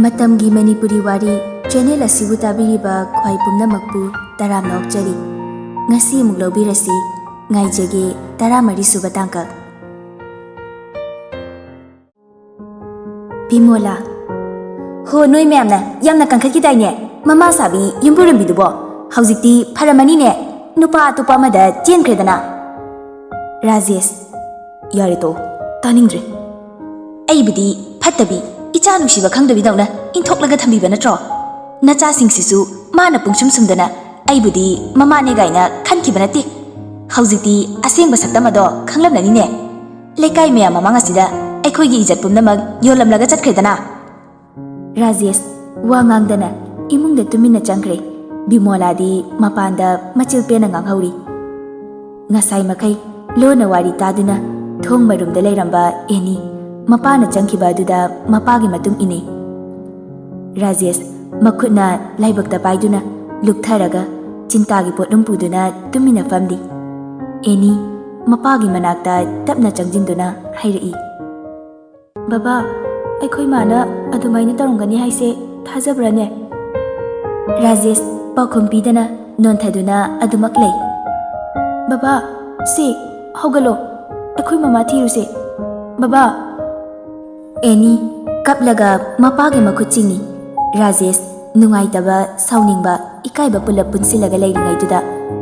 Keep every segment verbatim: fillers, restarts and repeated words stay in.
ꯃꯇꯝꯒꯤ ꯃꯅꯤꯄꯨꯔꯤ ꯋꯥꯔꯤ ꯆꯦꯅꯦꯜ ꯑꯁꯤꯕꯨ ꯇꯥꯕꯤꯔꯤꯕ ꯈ꯭ꯋꯥꯏ ꯄꯨꯝꯅꯃꯛꯄꯨ ꯇꯔꯥꯝꯅ ꯑꯣꯛꯆꯔꯤ꯫ ꯉꯁꯤ ꯑꯃꯨꯛ ꯂꯧꯕꯤꯔꯁꯤ, ꯉꯥꯏꯖꯒꯦ, ꯇꯔꯥꯃꯔꯤ ꯁꯨꯕ ꯇꯥꯡꯀꯛ꯫ ꯕꯤꯃꯣꯂꯥ꯫ ꯍꯣ, ꯅꯣꯏ ꯃꯌꯥꯝꯅ ꯌꯥꯝꯅ ꯀꯟꯈꯠꯈꯤꯗꯥꯏꯅꯦ? ꯃꯃꯥ ꯁꯥꯕꯤ ꯌꯨꯝꯕꯨꯔꯦꯝꯕꯤꯗꯨꯕꯣ? ꯍꯧꯖꯤꯛꯇꯤ ꯐꯔꯝꯃꯅꯤꯅꯦ, ꯅꯨꯄꯥ ꯑꯇꯣꯞꯄ ꯑꯃꯗ ꯆꯦꯟꯈ꯭ꯔꯦꯗꯅ꯫ ꯔꯥꯖꯦꯁ꯫ ꯌꯥꯔꯦ ꯇꯣꯛꯑꯣ, ꯇꯥꯅꯤꯡꯗ꯭ꯔꯦ꯫ ꯑꯩꯕꯨꯗꯤ ꯐꯠꯇꯕꯤ, ꯏꯆꯥ ꯅꯨꯡꯁꯤꯕ ꯈꯪꯗꯕꯤꯗꯧꯅ ꯏꯟꯊꯣꯛꯂꯒ ꯊꯝꯕꯤꯕ ꯅꯠꯇ꯭ꯔꯣ? ꯅꯆꯥꯁꯤꯡꯁꯤꯁꯨ ꯃꯥꯅ ꯄꯨꯡꯁꯨꯝ ꯁꯨꯝꯗꯅ ꯑꯩꯕꯨꯗꯤ ꯃꯃꯥꯅꯦ ꯀꯥꯏꯅ ꯈꯟꯈꯤꯕ ꯅꯠꯇꯦ꯫ ꯍꯧꯖꯤꯛꯇꯤ ꯑꯁꯦꯡꯕ ꯁꯛꯇꯝ ꯑꯗꯣ ꯈꯪꯂꯝꯂꯅꯤꯅꯦ꯫ ꯂꯩꯀꯥꯏ ꯃꯌꯥꯝ ꯃꯃꯥꯡ ꯑꯁꯤꯗ ꯑꯩꯈꯣꯏꯒꯤ ꯏꯖꯠ ꯄꯨꯝꯅꯃꯛ ꯌꯣꯜꯂꯝꯂꯒ ꯆꯠꯈ꯭ꯔꯦꯗꯅ꯫ ꯔꯥꯖꯦꯁ ꯋꯥ ꯉꯥꯡꯗꯅ ꯏꯃꯨꯡꯗ ꯇꯨꯃꯤꯟꯅ ꯆꯪꯈ꯭ꯔꯦ꯫ ꯕꯤꯃꯣꯂꯥꯗꯤ ꯃꯄꯥꯟꯗ ꯃꯆꯤꯜ ꯄꯦꯟꯅ ꯉꯥꯡꯍꯧꯔꯤ꯫ ꯉꯁꯥꯏ ꯃꯈꯩ ꯂꯣꯟꯅ ꯋꯥꯔꯤ ꯇꯥꯗꯨꯅ ꯊꯣꯡ ꯃꯔꯨꯝꯗ ꯂꯩꯔꯝꯕ ꯑꯦꯅꯤ, ꯃꯄꯥꯅ ꯆꯪꯈꯤꯕ ꯑꯗꯨꯗ ꯃꯄꯥꯒꯤ ꯃꯇꯨꯡ ꯏꯟꯅꯩ꯫ ꯔꯥꯖꯦꯁ ꯃꯈꯨꯠꯅ ꯂꯥꯏꯕꯛꯇ ꯄꯥꯏꯗꯨꯅ ꯂꯨꯞꯊꯔꯒ ꯆꯤꯟꯇꯥꯒꯤ ꯄꯣꯠꯂꯨꯝ ꯄꯨꯗꯨꯅ ꯇꯨꯃꯤꯟꯅ ꯐꯝꯂꯤ꯫ ꯑꯦꯅꯤ ꯃꯄꯥꯒꯤ ꯃꯅꯥꯛꯇ ꯇꯞꯅ ꯆꯪꯁꯤꯟꯗꯨꯅ ꯍꯥꯏꯔꯛꯏ, "ꯕꯕꯥ, ꯑꯩꯈꯣꯏ ꯃꯥꯅ ꯑꯗꯨꯃꯥꯏꯅ ꯇꯧꯔꯝꯒꯅꯤ ꯍꯥꯏꯁꯦ ꯊꯥꯖꯕ꯭ꯔꯥꯅꯦ?" ꯔꯥꯖꯦꯁ ꯄꯥꯎꯈꯨꯝ ꯄꯤꯗꯅ ꯅꯣꯟꯊꯗꯨꯅ ꯑꯗꯨꯃꯛ ꯂꯩ꯫ "ꯕꯕꯥ, ꯁꯦ, ꯍꯧꯒꯠꯂꯣ, ꯑꯩꯈꯣꯏ ꯃꯃꯥ ꯊꯤꯔꯨꯁꯦ꯫ ꯕꯕꯥ!" ꯑꯦꯅꯤ ꯀꯞꯂꯒ ꯃꯄꯥꯒꯤ ꯃꯈꯨꯠ ꯆꯤꯡꯏ꯫ ꯔꯥꯖꯦꯁ ꯅꯨꯡꯉꯥꯏꯇꯕ, ꯁꯥꯎꯅꯤꯡꯕ, ꯏꯀꯥꯏꯕ ꯄꯨꯂꯞ ꯄꯨꯟꯁꯤꯜꯂꯒ ꯂꯩꯔꯤꯉꯩꯗꯨꯗ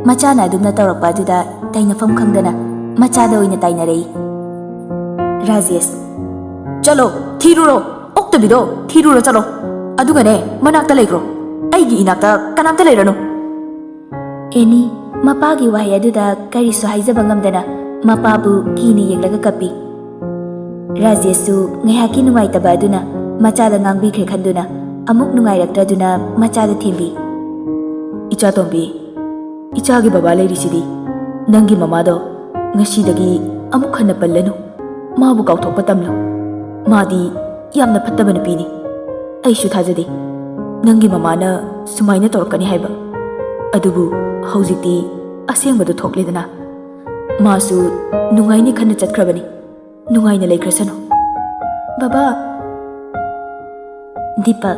ꯃꯆꯥꯅ ꯑꯗꯨꯝꯅ ꯇꯧꯔꯛꯄ ꯑꯗꯨꯗ ꯇꯩꯅꯐꯝ ꯈꯪꯗꯅ ꯃꯆꯥꯗ ꯑꯣꯏꯅ ꯇꯥꯏꯅꯔꯛꯏ꯫ ꯔꯥꯖꯦꯁ, "ꯆꯠꯂꯣ, ꯊꯤꯔꯨꯔꯣ, ꯑꯣꯛꯇꯕꯤꯗꯣ ꯊꯤꯔꯨꯔꯣ ꯆꯠꯂꯣ꯫ ꯑꯗꯨꯒꯅꯦ, ꯃꯅꯥꯛꯇ ꯂꯩꯈ꯭ꯔꯣ, ꯑꯩꯒꯤ ꯏꯅꯥꯛꯇ ꯀꯅꯥꯝꯇ ꯂꯩꯔꯅꯨ꯫" ꯑꯦꯅꯤ ꯃꯄꯥꯒꯤ ꯋꯥꯍꯩ ꯑꯗꯨꯗ ꯀꯔꯤꯁꯨ ꯍꯥꯏꯖꯕ ꯉꯝꯗꯅ ꯃꯄꯥꯕꯨ ꯀꯤꯅ ꯌꯦꯡꯂꯒ ꯀꯞꯄꯤ꯫ ꯔꯥꯖꯦꯁꯁꯨ ꯉꯥꯏꯍꯥꯛꯀꯤ ꯅꯨꯡꯉꯥꯏꯇꯕ ꯑꯗꯨꯅ ꯃꯆꯥꯗ ꯉꯥꯡꯕꯤꯈ꯭ꯔꯦ ꯈꯟꯗꯨꯅ ꯑꯃꯨꯛ ꯅꯨꯡꯉꯥꯏꯔꯛꯇ꯭ꯔꯗꯨꯅ ꯃꯆꯥꯗ ꯊꯦꯝꯕꯤ꯫ "ꯏꯆꯥ ꯇꯣꯝꯕꯤ, ꯏꯆꯥꯒꯤ ꯕꯕꯥ ꯂꯩꯔꯤꯁꯤꯗꯤ, ꯅꯪꯒꯤ ꯃꯃꯥꯗꯣ ꯉꯁꯤꯗꯒꯤ ꯑꯃꯨꯛ ꯍꯟꯅ ꯄꯜꯂꯅꯨ꯫ ꯃꯥꯕꯨ ꯀꯥꯎꯊꯣꯛꯄ ꯇꯝꯂꯨ꯫ ꯃꯥꯗꯤ ꯌꯥꯝꯅ ꯐꯠꯇꯕ ꯅꯨꯄꯤꯅꯤ꯫ ꯑꯩꯁꯨ ꯊꯥꯖꯗꯦ ꯅꯪꯒꯤ ꯃꯃꯥꯅ ꯁꯨꯃꯥꯏꯅ ꯇꯧꯔꯛꯀꯅꯤ ꯍꯥꯏꯕ꯫ ꯑꯗꯨꯕꯨ ꯍꯧꯖꯤꯛꯇꯤ ꯑꯁꯦꯡꯕꯗꯨ ꯊꯣꯛꯂꯦꯗꯅ꯫ ꯃꯥꯁꯨ ꯅꯨꯡꯉꯥꯏꯅꯤ ꯈꯟꯅ ꯆꯠꯈ꯭ꯔꯕꯅꯤ꯫ ꯅꯨꯡꯉꯥꯏꯅ ꯂꯩꯈ꯭ꯔꯁꯅꯨ꯫" "ꯕꯕꯥ!" ꯗꯤꯄꯛ꯫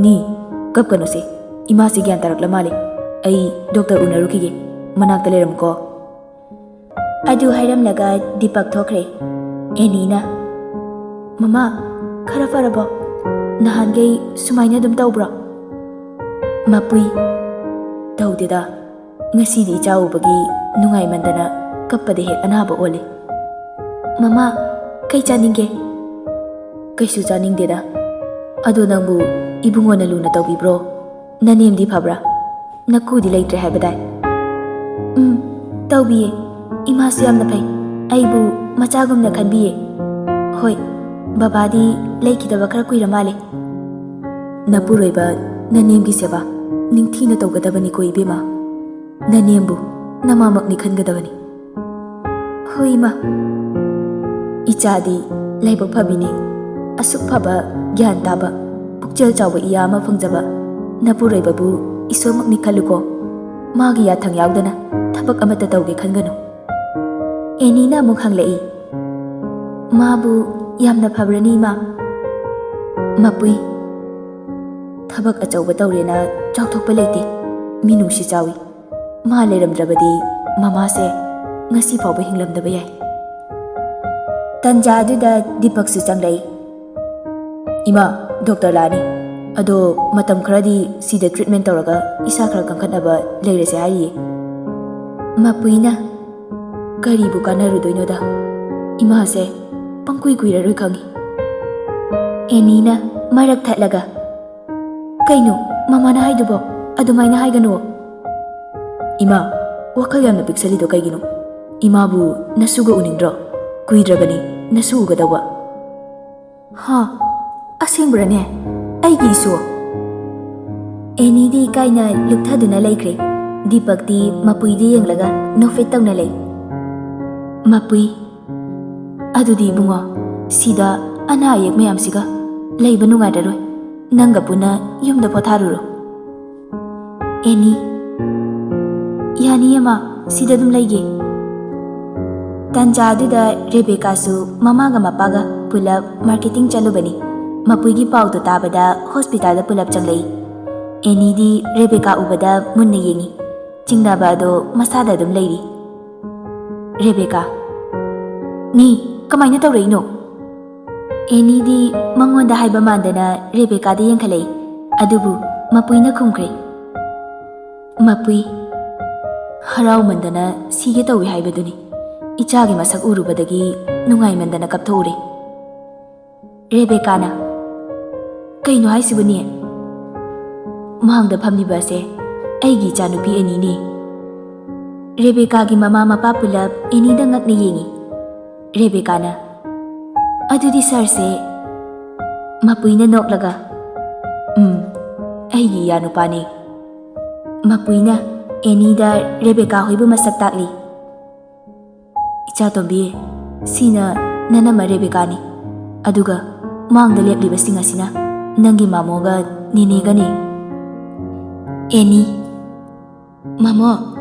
ꯅꯤ, ꯀꯞꯀꯅꯨꯁꯦ꯫ ꯏꯃꯥꯁꯦ ꯒ꯭ꯌꯥꯟ ꯇꯥꯔꯛꯂ ꯃꯥꯜꯂꯦ꯫ ꯑꯩ ꯗꯣꯛꯇꯔ ꯎꯅꯔꯨꯈꯤꯒꯦ꯫ ꯃꯅꯥꯛꯇ ꯂꯩꯔꯝꯃꯨꯀꯣ꯫ ꯑꯗꯨ ꯍꯥꯏꯔꯝꯂꯒ ꯗꯤꯄꯛ ꯊꯣꯛꯈ꯭ꯔꯦ꯫ ꯑꯦꯅꯤꯅ, "ꯃꯃꯥ, ꯈꯔ ꯐꯔꯕꯣ? ꯅꯍꯥꯟꯈꯩ ꯁꯨꯃꯥꯏꯅ ꯑꯗꯨꯝ ꯇꯧꯕ꯭ꯔꯣ?" ꯃꯄꯨꯏ, "ꯇꯧꯗꯦꯗ꯫ ꯉꯁꯤꯗꯤ ꯏꯆꯥ ꯎꯕꯒꯤ ꯅꯨꯡꯉꯥꯏꯃꯟꯗꯅ ꯀꯞꯄꯗ ꯍꯦꯛ ꯑꯅꯥꯕ ꯑꯣꯜꯂꯦ꯫ ꯃꯃꯥ, ꯀꯩ ꯆꯥꯅꯤꯡꯒꯦ?" "ꯀꯩꯁꯨ ꯆꯥꯅꯤꯡꯗꯦꯗ꯫ ꯑꯗꯣ ꯅꯪꯕꯨ ꯏꯕꯨꯡꯉꯣꯅ ꯂꯨꯅ ꯇꯧꯕꯤꯕ꯭ꯔꯣ? ꯅꯅꯦꯝꯗꯤ ꯐꯕ꯭ꯔꯥ? ꯅꯀꯨꯗꯤ ꯂꯩꯇ꯭ꯔꯦ ꯍꯥꯏꯕꯗꯥꯏ?" "ꯎꯝ, ꯇꯧꯕꯤꯌꯦ꯫ ꯏꯃꯥꯁꯨ ꯌꯥꯝꯅ ꯐꯩ꯫ ꯑꯩꯕꯨ ꯃꯆꯥꯒꯨꯝꯅ ꯈꯟꯕꯤꯌꯦ꯫ ꯍꯣꯏ, ꯕꯕꯥꯗꯤ ꯂꯩꯈꯤꯗꯕ ꯈꯔ ꯀꯨꯏꯔ ꯃꯥꯜꯂꯦ꯫" "ꯅꯄꯨꯔꯣꯏꯕ ꯅꯅꯦꯝꯒꯤ ꯁꯦꯕꯥ ꯅꯤꯡꯊꯤꯅ ꯇꯧꯒꯗꯕꯅꯤꯀꯣ ꯏꯕꯦꯝꯃ꯫ ꯅꯅꯦꯝꯕꯨ ꯅꯃꯥꯃꯛꯅꯤ ꯈꯟꯒꯗꯕꯅꯤ꯫" "ꯍꯣꯏ, ꯏꯃꯥ꯫" "ꯏꯆꯥꯗꯤ ꯂꯥꯏꯕꯛ ꯐꯕꯤꯅꯤ꯫ ꯑꯁꯨꯛ ꯐꯕ, ꯒ꯭ꯌꯥꯟ ꯇꯥꯕ, ꯄꯨꯛꯆꯦꯜ ꯆꯥꯎꯕ ꯏꯌꯥ ꯑꯃ ꯐꯪꯖꯕ ꯅꯄꯨꯔꯣꯏꯕꯕꯨ ꯏꯁꯣꯔꯃꯛꯅꯤ ꯈꯜꯂꯨꯀꯣ꯫ ꯃꯥꯒꯤ ꯌꯥꯊꯪ ꯌꯥꯎꯗꯅ ꯊꯕꯛ ꯑꯃꯠꯇ ꯇꯧꯒꯦ ꯈꯟꯒꯅꯨ꯫" ꯑꯦꯅꯤꯅ ꯑꯃꯨꯛ ꯍꯪꯂꯛꯏ, "ꯃꯥꯕꯨ ꯌꯥꯝꯅ ꯐꯕ꯭ꯔꯅꯤ, ꯏꯃꯥ?" "ꯃꯄꯨꯏ, ꯊꯕꯛ ꯑꯆꯧꯕ ꯇꯧꯔꯦꯅ ꯆꯥꯎꯊꯣꯛꯄ ꯂꯩꯇꯦ꯫ ꯃꯤꯅꯨꯡꯁꯤ ꯆꯥꯎꯏ꯫ ꯃꯥ ꯂꯩꯔꯝꯗ꯭ꯔꯕꯗꯤ ꯃꯃꯥꯁꯦ ꯉꯁꯤ ꯐꯥꯎꯕ ꯍꯤꯡꯂꯝꯗꯕ ꯌꯥꯏ꯫" ꯇꯟꯖꯥ ꯑꯗꯨꯗ ꯗꯤꯄꯛꯁꯨ ꯆꯪꯂꯛꯏ꯫ "ꯏꯃꯥ, ꯗꯣꯛꯇꯔ ꯂꯥꯛꯑꯅꯤ꯫ ꯑꯗꯣ ꯃꯇꯝ ꯈꯔꯗꯤ ꯁꯤꯗ ꯇ꯭ꯔꯤꯠꯃꯦꯟ ꯇꯧꯔꯒ ꯏꯁꯥ ꯈꯔ ꯀꯟꯈꯠꯅꯕ ꯂꯩꯔꯁꯦ ꯍꯥꯏꯔꯤꯌꯦ꯫" ꯃꯄꯨꯏꯅ, "ꯀꯔꯤꯕꯨ ꯀꯥꯟꯅꯔꯨꯗꯣꯏꯅꯣꯗ? ꯏꯃꯥꯁꯦ ꯄꯪꯀꯨꯏ ꯀꯨꯏꯔꯔꯣꯏ ꯈꯪꯉꯤ꯫" ꯑꯦꯅꯤꯅ ꯃꯔꯛ ꯊꯠꯂꯒ, "ꯀꯩꯅꯣ ꯃꯃꯥꯅ ꯍꯥꯏꯗꯨꯕꯣ? ꯑꯗꯨꯃꯥꯏꯅ ꯍꯥꯏꯒꯅꯨ꯫" "ꯏꯃꯥ, ꯋꯥꯈꯜ ꯌꯥꯝꯅ ꯄꯤꯛꯁꯜꯂꯤꯗꯣ ꯀꯩꯒꯤꯅꯣ? ꯏꯃꯥꯕꯨ ꯅꯁꯨꯒ ꯎꯅꯤꯡꯗ꯭ꯔꯣ? ꯀꯨꯏꯗ꯭ꯔꯕꯅꯤ ꯅꯁꯨ ꯎꯒꯗꯧꯕ꯫" "ꯍꯥ? ꯑꯁꯦꯡꯕ꯭ꯔꯅꯦ? ꯑꯩꯒꯤ ꯏꯁꯨ?" ꯑꯦꯅꯤꯗꯤ ꯏꯀꯥꯏꯅ ꯂꯨꯞꯊꯗꯨꯅ ꯂꯩꯈ꯭ꯔꯦ꯫ ꯗꯤꯄꯛꯇꯤ ꯃꯄꯨꯏꯗ ꯌꯦꯡꯂꯒ ꯅꯣꯛꯐꯦꯠ ꯇꯧꯅ ꯂꯩ꯫ "ꯃꯄꯨꯏ, ꯑꯗꯨꯗꯤ ꯏꯕꯨꯡꯉꯣ, ꯁꯤꯗ ꯑꯅꯥ ꯑꯌꯦꯛ ꯃꯌꯥꯝꯁꯤꯒ ꯂꯩꯕ ꯅꯨꯡꯉꯥꯏꯔꯔꯣꯏ꯫ ꯅꯪꯒ ꯄꯨꯟꯅ ꯌꯨꯝꯗ ꯄꯣꯊꯥꯔꯨꯔꯣ꯫" ꯑꯦꯅꯤ, "ꯌꯥꯅꯤ ꯑꯃ, ꯁꯤꯗ ꯑꯗꯨꯝ ꯂꯩꯒꯦ꯫" ꯇꯥꯟꯖꯥ ꯑꯗꯨꯗ ꯔꯦꯕꯦꯀꯥꯁꯨ ꯃꯃꯥꯒ ꯃꯄꯥꯒ ꯄꯨꯂꯞ ꯃꯥꯔꯀꯦꯇꯤꯡ ꯆꯠꯂꯨꯕꯅꯤ꯫ ꯃꯄꯨꯏꯒꯤ ꯄꯥꯎꯗꯣ ꯇꯥꯕꯗ ꯍꯣꯁꯄꯤꯇꯥꯜꯗ ꯄꯨꯂꯞ ꯆꯪꯂꯛꯏ꯫ ꯑꯦꯅꯤꯗꯤ ꯔꯦꯕꯦꯀꯥ ꯎꯕꯗ ꯃꯨꯟꯅ ꯌꯦꯡꯏ꯫ ꯆꯤꯡꯅꯕ ꯑꯗꯣ ꯃꯁꯥꯗ ꯑꯗꯨꯝ ꯂꯩꯔꯤ꯫ ꯔꯦꯕꯦꯀꯥ, "ꯅꯦ, ꯀꯃꯥꯏꯅ ꯇꯧꯔꯛꯏꯅꯣ?" ꯑꯦꯅꯤꯗꯤ ꯃꯉꯣꯟꯗ ꯍꯥꯏꯕ ꯃꯥꯟꯗꯅ ꯔꯦꯕꯦꯀꯥꯗ ꯌꯦꯡꯈꯠꯂꯛꯏ꯫ ꯑꯗꯨꯕꯨ ꯃꯄꯨꯏꯅ ꯈꯨꯝꯈ꯭ꯔꯦ꯫ ꯃꯄꯨꯏ, ꯍꯔꯥꯎꯃꯟꯗꯅ ꯁꯤꯒꯦ ꯇꯧꯏ ꯍꯥꯏꯕꯗꯨꯅꯤ꯫ ꯏꯆꯥꯒꯤ ꯃꯁꯛ ꯎꯔꯨꯕꯗꯒꯤ ꯅꯨꯡꯉꯥꯏꯃꯟꯗꯅ ꯀꯞꯊꯣꯛꯎꯔꯦ꯫ ꯔꯦꯕꯦꯀꯥꯅ, "ꯀꯩꯅꯣ ꯍꯥꯏꯁꯤꯕꯨꯅꯦ? ꯃꯥꯡꯗ ꯐꯝꯂꯤꯕ ꯑꯁꯦ ꯑꯩꯒꯤ ꯏꯆꯥꯅꯨꯄꯤ ꯑꯦꯅꯤꯅꯦ꯫" ꯔꯦꯕꯦꯀꯥꯒꯤ ꯃꯃꯥ ꯃꯄꯥ ꯄꯨꯂꯞ ꯑꯦꯅꯤꯗ ꯉꯛꯅ ꯌꯦꯡꯏ꯫ ꯔꯦꯕꯦꯀꯥꯅ, "ꯑꯗꯨꯗꯤ ꯁꯥꯔꯁꯦ?" ꯃꯄꯨꯏꯅ ꯅꯣꯛꯂꯒ, "ꯎꯝ, ꯑꯩꯒꯤ ꯏꯌꯥꯅꯨꯄꯥꯅꯦ꯫" ꯃꯄꯨꯏꯅ ꯑꯦꯅꯤꯗ ꯔꯦꯕꯦꯀꯥ ꯍꯣꯏꯕꯨ ꯃꯁꯛ ꯇꯥꯛꯂꯤ꯫ "ꯏꯆꯥꯇꯣꯝꯕꯤ, ꯁꯤꯅ ꯅꯅꯝꯃ ꯔꯦꯕꯦꯀꯥꯅꯤ꯫ ꯑꯗꯨꯒ ꯃꯥꯡꯗ ꯂꯦꯞꯂꯤꯕꯁꯤꯡ ꯑꯁꯤꯅ ꯅꯪꯒꯤ ꯃꯥꯃꯣꯒ ꯅꯦꯅꯦꯒꯅꯤ꯫" ꯑꯦꯅꯤ, "ꯃꯥꯃꯣ,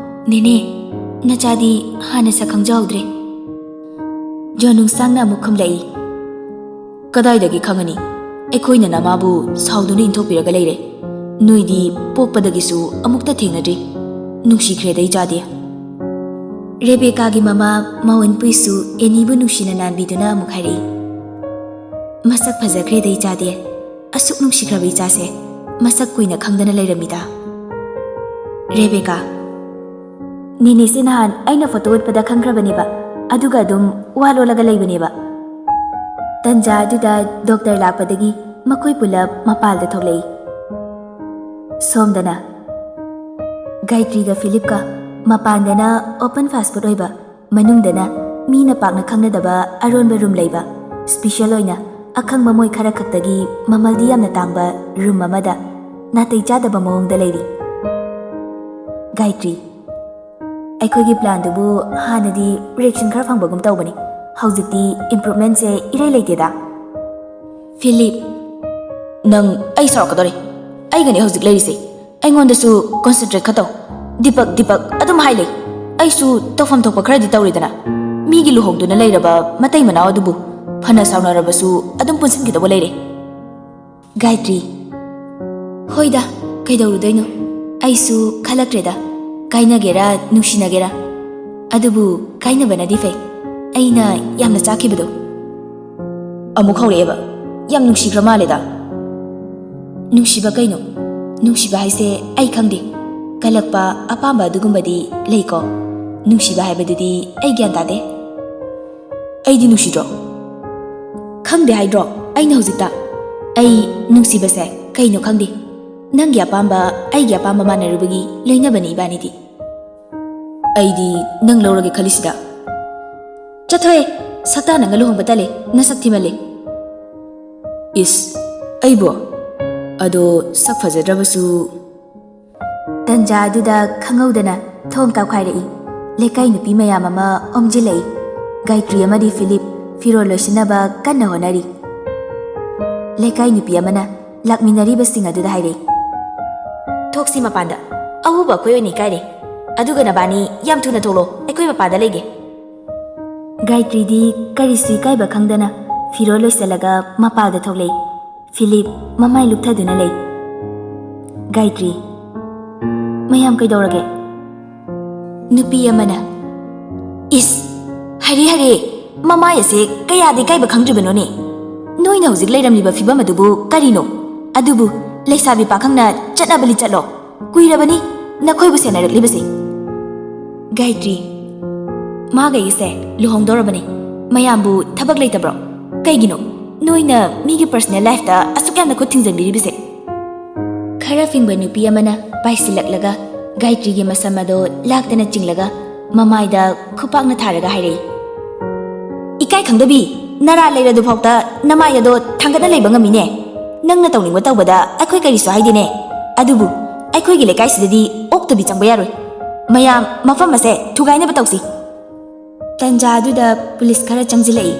ꯅꯦꯅꯦ, ꯅꯆꯥꯗꯤ ꯍꯥꯟꯅ ꯁꯛ ꯈꯪꯖꯍꯧꯗ꯭ꯔꯦ꯫" ꯖꯣꯅꯨꯡꯁꯥꯡꯅ ꯑꯃꯨꯛ ꯈꯨꯝꯂꯛꯏ꯫ "ꯀꯗꯥꯏꯗꯒꯤ ꯈꯪꯉꯅꯤ? ꯑꯩꯈꯣꯏꯅ ꯅꯃꯥꯕꯨ ꯁꯥꯎꯗꯨꯅ ꯏꯟꯊꯣꯛꯄꯤꯔꯒ ꯂꯩꯔꯦ꯫ ꯅꯣꯏꯗꯤ ꯄꯣꯛꯄꯗꯒꯤꯁꯨ ꯑꯃꯨꯛꯇ ꯊꯦꯡꯅꯗ꯭ꯔꯤ꯫ ꯅꯨꯡꯁꯤꯈ꯭ꯔꯦꯗ ꯏꯆꯥꯗꯤ꯫" ꯔꯦꯕꯦꯀꯥꯒꯤ ꯃꯃꯥ ꯃꯥꯋꯟꯄꯨꯏꯁꯨ ꯑꯦꯅꯤꯕꯨ ꯅꯨꯡꯁꯤꯅ ꯅꯥꯟꯕꯤꯗꯨꯅ ꯑꯃꯨꯛ ꯍꯥꯏꯔꯛꯏ, "ꯃꯁꯛ ꯐꯖꯈ꯭ꯔꯦꯗ ꯏꯆꯥꯗꯤ꯫ ꯑꯁꯨꯛ ꯅꯨꯡꯁꯤꯈ꯭ꯔꯕ ꯏꯆꯥꯁꯦ ꯃꯁꯛ ꯀꯨꯏꯅ ꯈꯪꯗꯅ ꯂꯩꯔꯝꯃꯤꯗ꯫" ꯔꯦꯕꯦꯀꯥ, "ꯅꯦꯅꯦꯁꯦ ꯅꯍꯥꯟ ꯑꯩꯅ ꯐꯣꯇꯣ ꯎꯠꯄꯗ ꯈꯪꯈ꯭ꯔꯕꯅꯦꯕ, ꯑꯗꯨꯒ ꯑꯗꯨꯝ ꯋꯥ ꯂꯣꯜꯂꯒ ꯂꯩꯕꯅꯦꯕ꯫" ꯇꯟꯖꯥ ꯑꯗꯨꯗ ꯗꯣꯛꯇꯔ ꯂꯥꯛꯄꯗꯒꯤ ꯃꯈꯣꯏ ꯄꯨꯂꯞ ꯃꯄꯥꯜꯗ ꯊꯣꯛꯂꯛꯏ꯫ ꯁꯣꯝꯗꯅ ꯒꯥꯌꯇ꯭ꯔꯤꯒ ꯐꯤꯂꯤꯞꯀ, ꯃꯄꯥꯟꯗꯅ ꯑꯣꯄꯟ ꯐꯥꯁ ꯐꯨꯗ ꯑꯣꯏꯕ, ꯃꯅꯨꯡꯗꯅ ꯃꯤꯅ ꯄꯥꯛꯅ ꯈꯪꯅꯗꯕ ꯑꯔꯣꯟꯕ ꯔꯨꯝ ꯂꯩꯕ, ꯁ꯭ꯄꯤꯁꯦꯜ ꯑꯣꯏꯅ ꯑꯈꯪꯕ ꯃꯣꯏ ꯈꯔ ꯈꯛꯇꯒꯤ ꯃꯃꯜꯗꯤ ꯌꯥꯝꯅ ꯇꯥꯡꯕ ꯔꯨꯝ ꯑꯃꯗ ꯅꯥꯇꯩ ꯆꯥꯗꯕ ꯃꯑꯣꯡꯗ ꯂꯩꯔꯤ꯫ ꯒꯥꯌꯇ꯭ꯔꯤ, "ꯑꯩꯈꯣꯏꯒꯤ ꯄ꯭ꯂꯥꯟꯗꯨꯕꯨ ꯍꯥꯟꯅꯗꯤ ꯔꯤꯌꯦꯛꯁꯟ ꯈꯔ ꯐꯪꯕꯒꯨꯝ ꯇꯧꯕꯅꯤ, ꯍꯧꯖꯤꯛꯇꯤ ꯏꯝꯄ꯭ꯔꯨꯚꯃꯦꯟꯠꯁꯦ ꯏꯔꯩ ꯂꯩꯇꯦꯗ꯫" ꯐꯤꯂꯤꯞ, "ꯅꯪ ꯑꯩ ꯁꯥꯎꯔꯛꯀꯗꯧꯔꯦ꯫ ꯑꯩꯒꯅꯦ ꯍꯧꯖꯤꯛ ꯂꯩꯔꯤꯁꯦ꯫ ꯑꯩꯉꯣꯟꯗꯁꯨ ꯀꯣꯟꯁꯦꯟꯇ꯭ꯔꯦꯠ ꯈꯔ ꯇꯧ꯫ ꯗꯤꯄꯛ, ꯗꯤꯄꯛ ꯑꯗꯨꯝ ꯍꯥꯏ ꯂꯩ꯫ ꯑꯩꯁꯨ ꯇꯧꯐꯝ ꯊꯣꯛꯄ ꯈꯔꯗꯤ ꯇꯧꯔꯤꯗꯅ꯫ ꯃꯤꯒꯤ ꯂꯨꯍꯣꯡꯗꯨꯅ ꯂꯩꯔꯕ ꯃꯇꯩ ꯃꯅꯥꯎ ꯑꯗꯨꯕꯨ ꯐꯅ ꯁꯥꯎꯅꯔꯕꯁꯨ ꯑꯗꯨꯝ ꯄꯨꯟꯁꯤꯟꯈꯤꯗꯧꯕ ꯂꯩꯔꯦ꯫" ꯒꯥꯌꯇ꯭ꯔꯤ, ꯍꯣꯏꯗ, ꯀꯩꯗꯧꯔꯨꯗꯣꯏꯅꯣ? ꯑꯩꯁꯨ ꯈꯜꯂꯛꯇ꯭ꯔꯦꯗ, ꯀꯥꯏꯅꯒꯦꯔꯥ ꯅꯨꯡꯁꯤꯅꯒꯦꯔꯥ꯫ ꯑꯗꯨꯕꯨ ꯀꯥꯏꯅꯕꯅꯗꯤ ꯐꯩ꯫ ꯑꯩꯅ ꯌꯥꯝꯅ ꯆꯥꯛꯈꯤꯕꯗꯣ꯫ ꯑꯃꯨꯛ ꯍꯧꯔꯛꯑꯦꯕ꯫ ꯌꯥꯝ ꯅꯨꯡꯁꯤꯈ꯭ꯔ ꯃꯥꯜꯂꯦꯗ꯫ ꯅꯨꯡꯁꯤꯕ ꯀꯩꯅꯣ? ꯅꯨꯡꯁꯤꯕ ꯍꯥꯏꯁꯦ ꯑꯩ ꯈꯪꯗꯦ꯫ ꯀꯜꯂꯛꯄ, ꯑꯄꯥꯝꯕ ꯑꯗꯨꯒꯨꯝꯕꯗꯤ ꯂꯩꯀꯣ꯫ ꯅꯨꯡꯁꯤꯕ ꯍꯥꯏꯕꯗꯨꯗꯤ ꯑꯩ ꯒ꯭ꯌꯥꯟ ꯇꯥꯗꯦ꯫ ꯑꯩꯗꯤ ꯅꯨꯡꯁꯤꯗ꯭ꯔꯣ? ꯈꯪꯗꯦ ꯍꯥꯏꯗ꯭ꯔꯣ ꯑꯩꯅ ꯍꯧꯖꯤꯛꯇ? ꯑꯩ ꯅꯨꯡꯁꯤꯕꯁꯦ ꯀꯩꯅꯣ ꯈꯪꯗꯦ꯫ ꯅꯪꯒꯤ ꯑꯄꯥꯝꯕ ꯑꯩꯒꯤ ꯑꯄꯥꯝꯕ ꯃꯥꯟꯅꯔꯨꯕꯒꯤ ꯂꯩꯅꯕꯅꯤ ꯏꯕꯥꯅꯤꯗꯤ꯫ ꯑꯩꯗꯤ ꯅꯪ ꯂꯧꯔꯒꯦ ꯈꯜꯂꯤꯁꯤꯗ꯫ ꯆꯠꯊꯣꯍꯦ! ꯁꯛꯇꯥ ꯅꯪꯒ ꯂꯨꯍꯣꯡꯕ ꯇꯜꯂꯦ, ꯅꯁꯛ ꯊꯤꯃꯜꯂꯦ꯫ ꯏꯁ, ꯑꯩꯕꯣ? ꯑꯗꯣ ꯁꯛ ꯐꯖꯗ꯭ꯔꯕꯁꯨ꯫ ꯇꯟꯖꯥ ꯑꯗꯨꯗ ꯈꯪꯍꯧꯗꯅ ꯊꯣꯡ ꯀꯥꯎꯈꯥꯏꯔꯛꯏ꯫ ꯂꯩꯀꯥꯏ ꯅꯨꯄꯤ ꯃꯌꯥꯝ ꯑꯃ ꯑꯣꯝꯖꯤꯜꯂꯛꯏ꯫ ꯒꯥꯌꯇ꯭ꯔꯤ ꯑꯃꯗꯤ ꯐꯤꯂꯤꯞ ꯐꯤꯔꯣꯜ ꯂꯣꯏꯁꯤꯟꯅꯕ ꯀꯟꯅ ꯍꯣꯠꯅꯔꯤ꯫ ꯂꯩꯀꯥꯏ ꯅꯨꯄꯤ ꯑꯃꯅ ꯂꯥꯛꯃꯤꯟꯅꯔꯤꯕꯁꯤꯡ ꯑꯗꯨꯗ ꯍꯥꯏꯔꯛꯏ, "ꯊꯣꯛꯁꯤ ꯃꯄꯥꯟꯗ, ꯑꯎꯕ ꯑꯩꯈꯣꯏ ꯑꯣꯏꯅ ꯏꯀꯥꯏꯔꯦ꯫ ꯑꯗꯨꯒ ꯅꯕꯥꯅꯤ ꯌꯥꯝ ꯊꯨꯅ ꯊꯣꯛꯂꯣ, ꯑꯩꯈꯣꯏ ꯃꯄꯥꯟꯗ ꯂꯩꯒꯦ꯫" ꯒꯥꯌꯇ꯭ꯔꯤꯗꯤ ꯀꯔꯤꯁꯨ ꯏꯀꯥꯏꯕ ꯈꯪꯗꯅ ꯐꯤꯔꯣꯜ ꯂꯣꯏꯁꯤꯜꯂꯒ ꯃꯄꯥꯟꯗ ꯊꯣꯛꯂꯛꯏ꯫ ꯐꯤꯂꯤꯞ ꯃꯃꯥꯏ ꯂꯨꯞꯊꯗꯨꯅ ꯂꯩ꯫ ꯒꯥꯌꯇ꯭ꯔꯤ, "ꯃꯌꯥꯝ ꯀꯩꯗꯧꯔꯒꯦ?" ꯅꯨꯄꯤ ꯑꯃꯅ, "ꯏꯁ, ꯍꯥꯏꯔꯦ ꯍꯥꯏꯔꯦ, ꯃꯃꯥꯏ ꯑꯁꯦ ꯀꯌꯥꯗꯤ ꯏꯀꯥꯏꯕ ꯈꯪꯗ꯭ꯔꯤꯕꯅꯣꯅꯦ? ꯅꯣꯏꯅ ꯍꯧꯖꯤꯛ ꯂꯩꯔꯝꯂꯤꯕ ꯐꯤꯕꯝ ꯑꯗꯨꯕꯨ ꯀꯔꯤꯅꯣ? ꯑꯗꯨꯕꯨ ꯂꯩꯁꯥꯕꯤ ꯄꯥꯈꯪꯅ ꯆꯠꯅꯕ ꯂꯤꯆꯠꯂꯣ? ꯀꯨꯏꯔꯕꯅꯤ ꯅꯈꯣꯏꯕꯨ ꯁꯦꯟꯅꯔꯛꯂꯤꯕꯁꯦ꯫" ꯒꯥꯌꯇ꯭ꯔꯤ, "ꯃꯥꯒ ꯑꯩꯒꯁꯦ ꯂꯨꯍꯣꯡꯗꯧꯔꯕꯅꯤ꯫ ꯃꯌꯥꯝꯕꯨ ꯊꯕꯛ ꯂꯩꯇꯕ꯭ꯔꯣ? ꯀꯩꯒꯤꯅꯣ ꯅꯣꯏꯅ ꯃꯤꯒꯤ personal lifeꯇ ꯑꯁꯨꯛ ꯌꯥꯝꯅ ꯈꯨꯠ ꯊꯤꯡꯖꯤꯟꯕꯤꯔꯤꯕꯁꯦ?" ꯈꯔ ꯐꯤꯡꯕ ꯅꯨꯄꯤ ꯑꯃꯅ ꯄꯥꯏꯁꯤꯜꯂꯛꯂꯒ ꯒꯥꯌꯇ꯭ꯔꯤꯒꯤ ꯃꯁꯝ ꯑꯗꯣ ꯂꯥꯛꯇꯅ ꯆꯤꯡꯂꯒ ꯃꯃꯥꯏꯗ ꯈꯨꯄꯥꯛꯅ ꯊꯥꯔꯒ ꯍꯥꯏꯔꯛꯏ, "ꯏꯀꯥꯏ ꯈꯪꯗꯕꯤ, ꯅꯔꯥ ꯂꯩꯔꯗꯨꯐꯥꯎꯗ ꯅꯃꯥꯏ ꯑꯗꯣ ꯊꯥꯡꯒꯠꯅ ꯂꯩꯕ ꯉꯝꯃꯤꯅꯦ꯫ ꯅꯪꯅ ꯇꯧꯅꯤꯡꯕ ꯇꯧꯕꯗ ꯑꯩꯈꯣꯏ ꯀꯔꯤꯁꯨ ꯍꯥꯏꯗꯦꯅꯦ꯫ ꯑꯗꯨꯕꯨ ꯑꯩꯈꯣꯏꯒꯤ ꯂꯩꯀꯥꯏꯁꯤꯗꯗꯤ ꯑꯣꯛꯇꯕꯤ ꯆꯪꯕ ꯌꯥꯔꯣꯏ꯫ ꯃꯌꯥꯝ ꯃꯐꯝ ꯑꯁꯦ ꯊꯨꯒꯥꯏꯅꯕ ꯇꯧꯁꯤ꯫" ꯇꯟꯖꯥ ꯑꯗꯨꯗ ꯄꯨꯂꯤꯁ ꯈꯔ ꯆꯪꯁꯤꯜꯂꯛꯏ꯫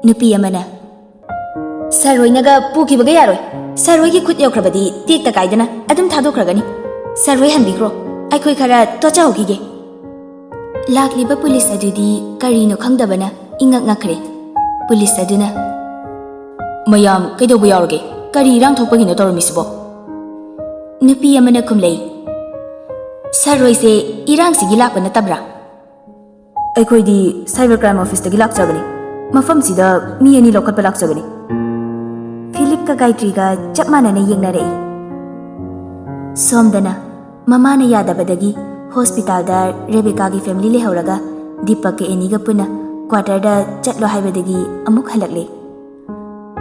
ꯅꯨꯄꯤ ꯑꯃꯅ, "ꯁꯔ ꯍꯣꯏꯅꯒ ꯄꯨꯈꯤꯕꯒ ꯌꯥꯔꯣꯏ꯫ ꯁꯔ ꯍꯣꯏꯒꯤ ꯈꯨꯠ ꯌꯧꯈ꯭ꯔꯕꯗꯤ ꯇꯦꯛꯇ ꯀꯥꯏꯗꯅ ꯑꯗꯨꯝ ꯊꯥꯗꯣꯛꯈ꯭ꯔꯒꯅꯤ꯫ ꯁꯔ ꯍꯣꯏ ꯍꯟꯕꯤꯈ꯭ꯔꯣ꯫ ꯑꯩꯈꯣꯏ ꯈꯔ ꯇꯣꯠꯆꯍꯧꯈꯤꯒꯦ꯫" ꯂꯥꯛꯂꯤꯕ ꯄꯨꯂꯤꯁ ꯑꯗꯨꯗꯤ ꯀꯔꯤꯅꯣ ꯈꯪꯗꯕꯅ ꯏꯉꯛ ꯉꯛꯈ꯭ꯔꯦ꯫ ꯄꯨꯂꯤꯁ ꯑꯗꯨꯅ, ꯃꯌꯥꯝ ꯀꯩꯗꯧꯕ ꯌꯥꯎꯔꯒꯦ? ꯀꯔꯤ ꯏꯔꯥꯡ ꯊꯣꯛꯄꯒꯤꯅꯣ ꯇꯧꯔꯝꯃꯤꯁꯤꯕꯣ? ꯅꯨꯄꯤ ꯑꯃꯅ ꯈꯨꯝꯂꯛꯏ, "ꯁꯥꯔ ꯍꯣꯏꯁꯦ ꯏꯔꯥꯡꯁꯤꯒꯤ ꯂꯥꯛꯄ ꯅꯠꯇꯕ꯭ꯔꯥ?" "ꯑꯩꯈꯣꯏꯗꯤ cyber crime officeꯇꯒꯤ ꯂꯥꯛꯆꯕꯅꯤ꯫ ꯃꯐꯝꯁꯤꯗ ꯃꯤ ꯑꯅꯤ ꯂꯧꯈꯠꯄ ꯂꯥꯛꯆꯕꯅꯤ꯫" ꯐꯤꯂꯤꯞꯀ ꯒꯥꯌꯇ꯭ꯔꯤꯒ ꯆꯞ ꯃꯥꯟꯅꯅ ꯌꯦꯡꯅꯔꯛꯏ꯫ ꯁꯣꯝꯗꯅ ꯃꯃꯥꯅ ꯌꯥꯗꯕꯗꯒꯤ ꯍꯣꯁꯄꯤꯇꯥꯜꯗ ꯔꯦꯕꯦꯀꯥꯒꯤ ꯐꯦꯃꯤꯂꯤ ꯂꯩꯍꯧꯔꯒ ꯗꯤꯄꯛꯀ ꯑꯦꯅꯤꯒ ꯄꯨꯟꯅ ꯀ꯭ꯋꯥꯇꯔꯗ ꯆꯠꯂꯣ ꯍꯥꯏꯕꯗꯒꯤ ꯑꯃꯨꯛ ꯍꯜꯂꯛꯂꯦ꯫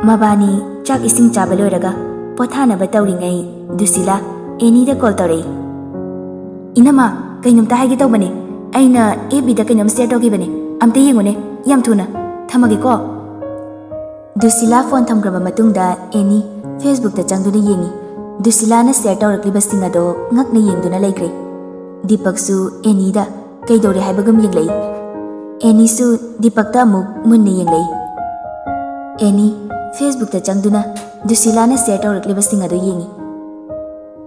ꯃꯕꯥꯅꯤ ꯆꯥꯛ ꯏꯁꯤꯡ ꯆꯥꯕ ꯂꯣꯏꯔꯒ ꯄꯣꯊꯥꯅꯕ ꯇꯧꯔꯤꯉꯩ ꯗꯨꯁꯤꯂꯥ ꯑꯦꯅꯤꯗ ꯀꯣꯜ ꯇꯧꯔꯛꯏ꯫ "ꯏꯅꯝꯃ, ꯀꯩꯅꯣꯝꯇ ꯍꯥꯏꯒꯦ ꯇꯧꯕꯅꯦ꯫ ꯑꯩꯅ ꯑꯦꯐ ꯕꯤꯗ ꯀꯩꯅꯣꯝ ꯁꯤꯌꯔ ꯇꯧꯈꯤꯕꯅꯦ, ꯑꯝꯇ ꯌꯦꯡꯉꯨꯅꯦ, ꯌꯥꯝ ꯊꯨꯅ꯫ ꯊꯝꯃꯒꯦꯀꯣ꯫" ꯗꯨꯁꯤꯂꯥ ꯐꯣꯟ ꯊꯝꯈ꯭ꯔꯕ ꯃꯇꯨꯡꯗ ꯑꯦꯅꯤ ꯐꯦꯁꯕꯨꯛꯇ ꯆꯪꯗꯨꯅ ꯌꯦꯡꯉꯤ꯫ ꯗꯨꯁꯤꯂꯥꯅ ꯁꯤꯌꯔ ꯇꯧꯔꯛꯂꯤꯕꯁꯤꯡ ꯑꯗꯣ ꯉꯛꯅ ꯌꯦꯡꯗꯨꯅ ꯂꯩꯈ꯭ꯔꯦ꯫ ꯗꯤꯄꯛꯁꯨ ꯑꯦꯅꯤꯗ ꯀꯩꯗꯧꯔꯦ ꯍꯥꯏꯕꯒꯨꯝ ꯌꯦꯡꯂꯛꯏ꯫ ꯑꯦꯅꯤꯁꯨ ꯗꯤꯄꯛꯇ ꯑꯃꯨꯛ ꯃꯨꯟꯅ ꯌꯦꯡꯂꯛꯏ꯫ ꯑꯦꯅꯤ ꯐꯦꯁꯕꯨꯛꯇ ꯆꯪꯗꯨꯅ ꯗꯨꯁꯤꯂꯥꯅ ꯁꯤꯌꯔ ꯇꯧꯔꯛꯂꯤꯕꯁꯤꯡ ꯑꯗꯨ ꯌꯦꯡꯉꯤ꯫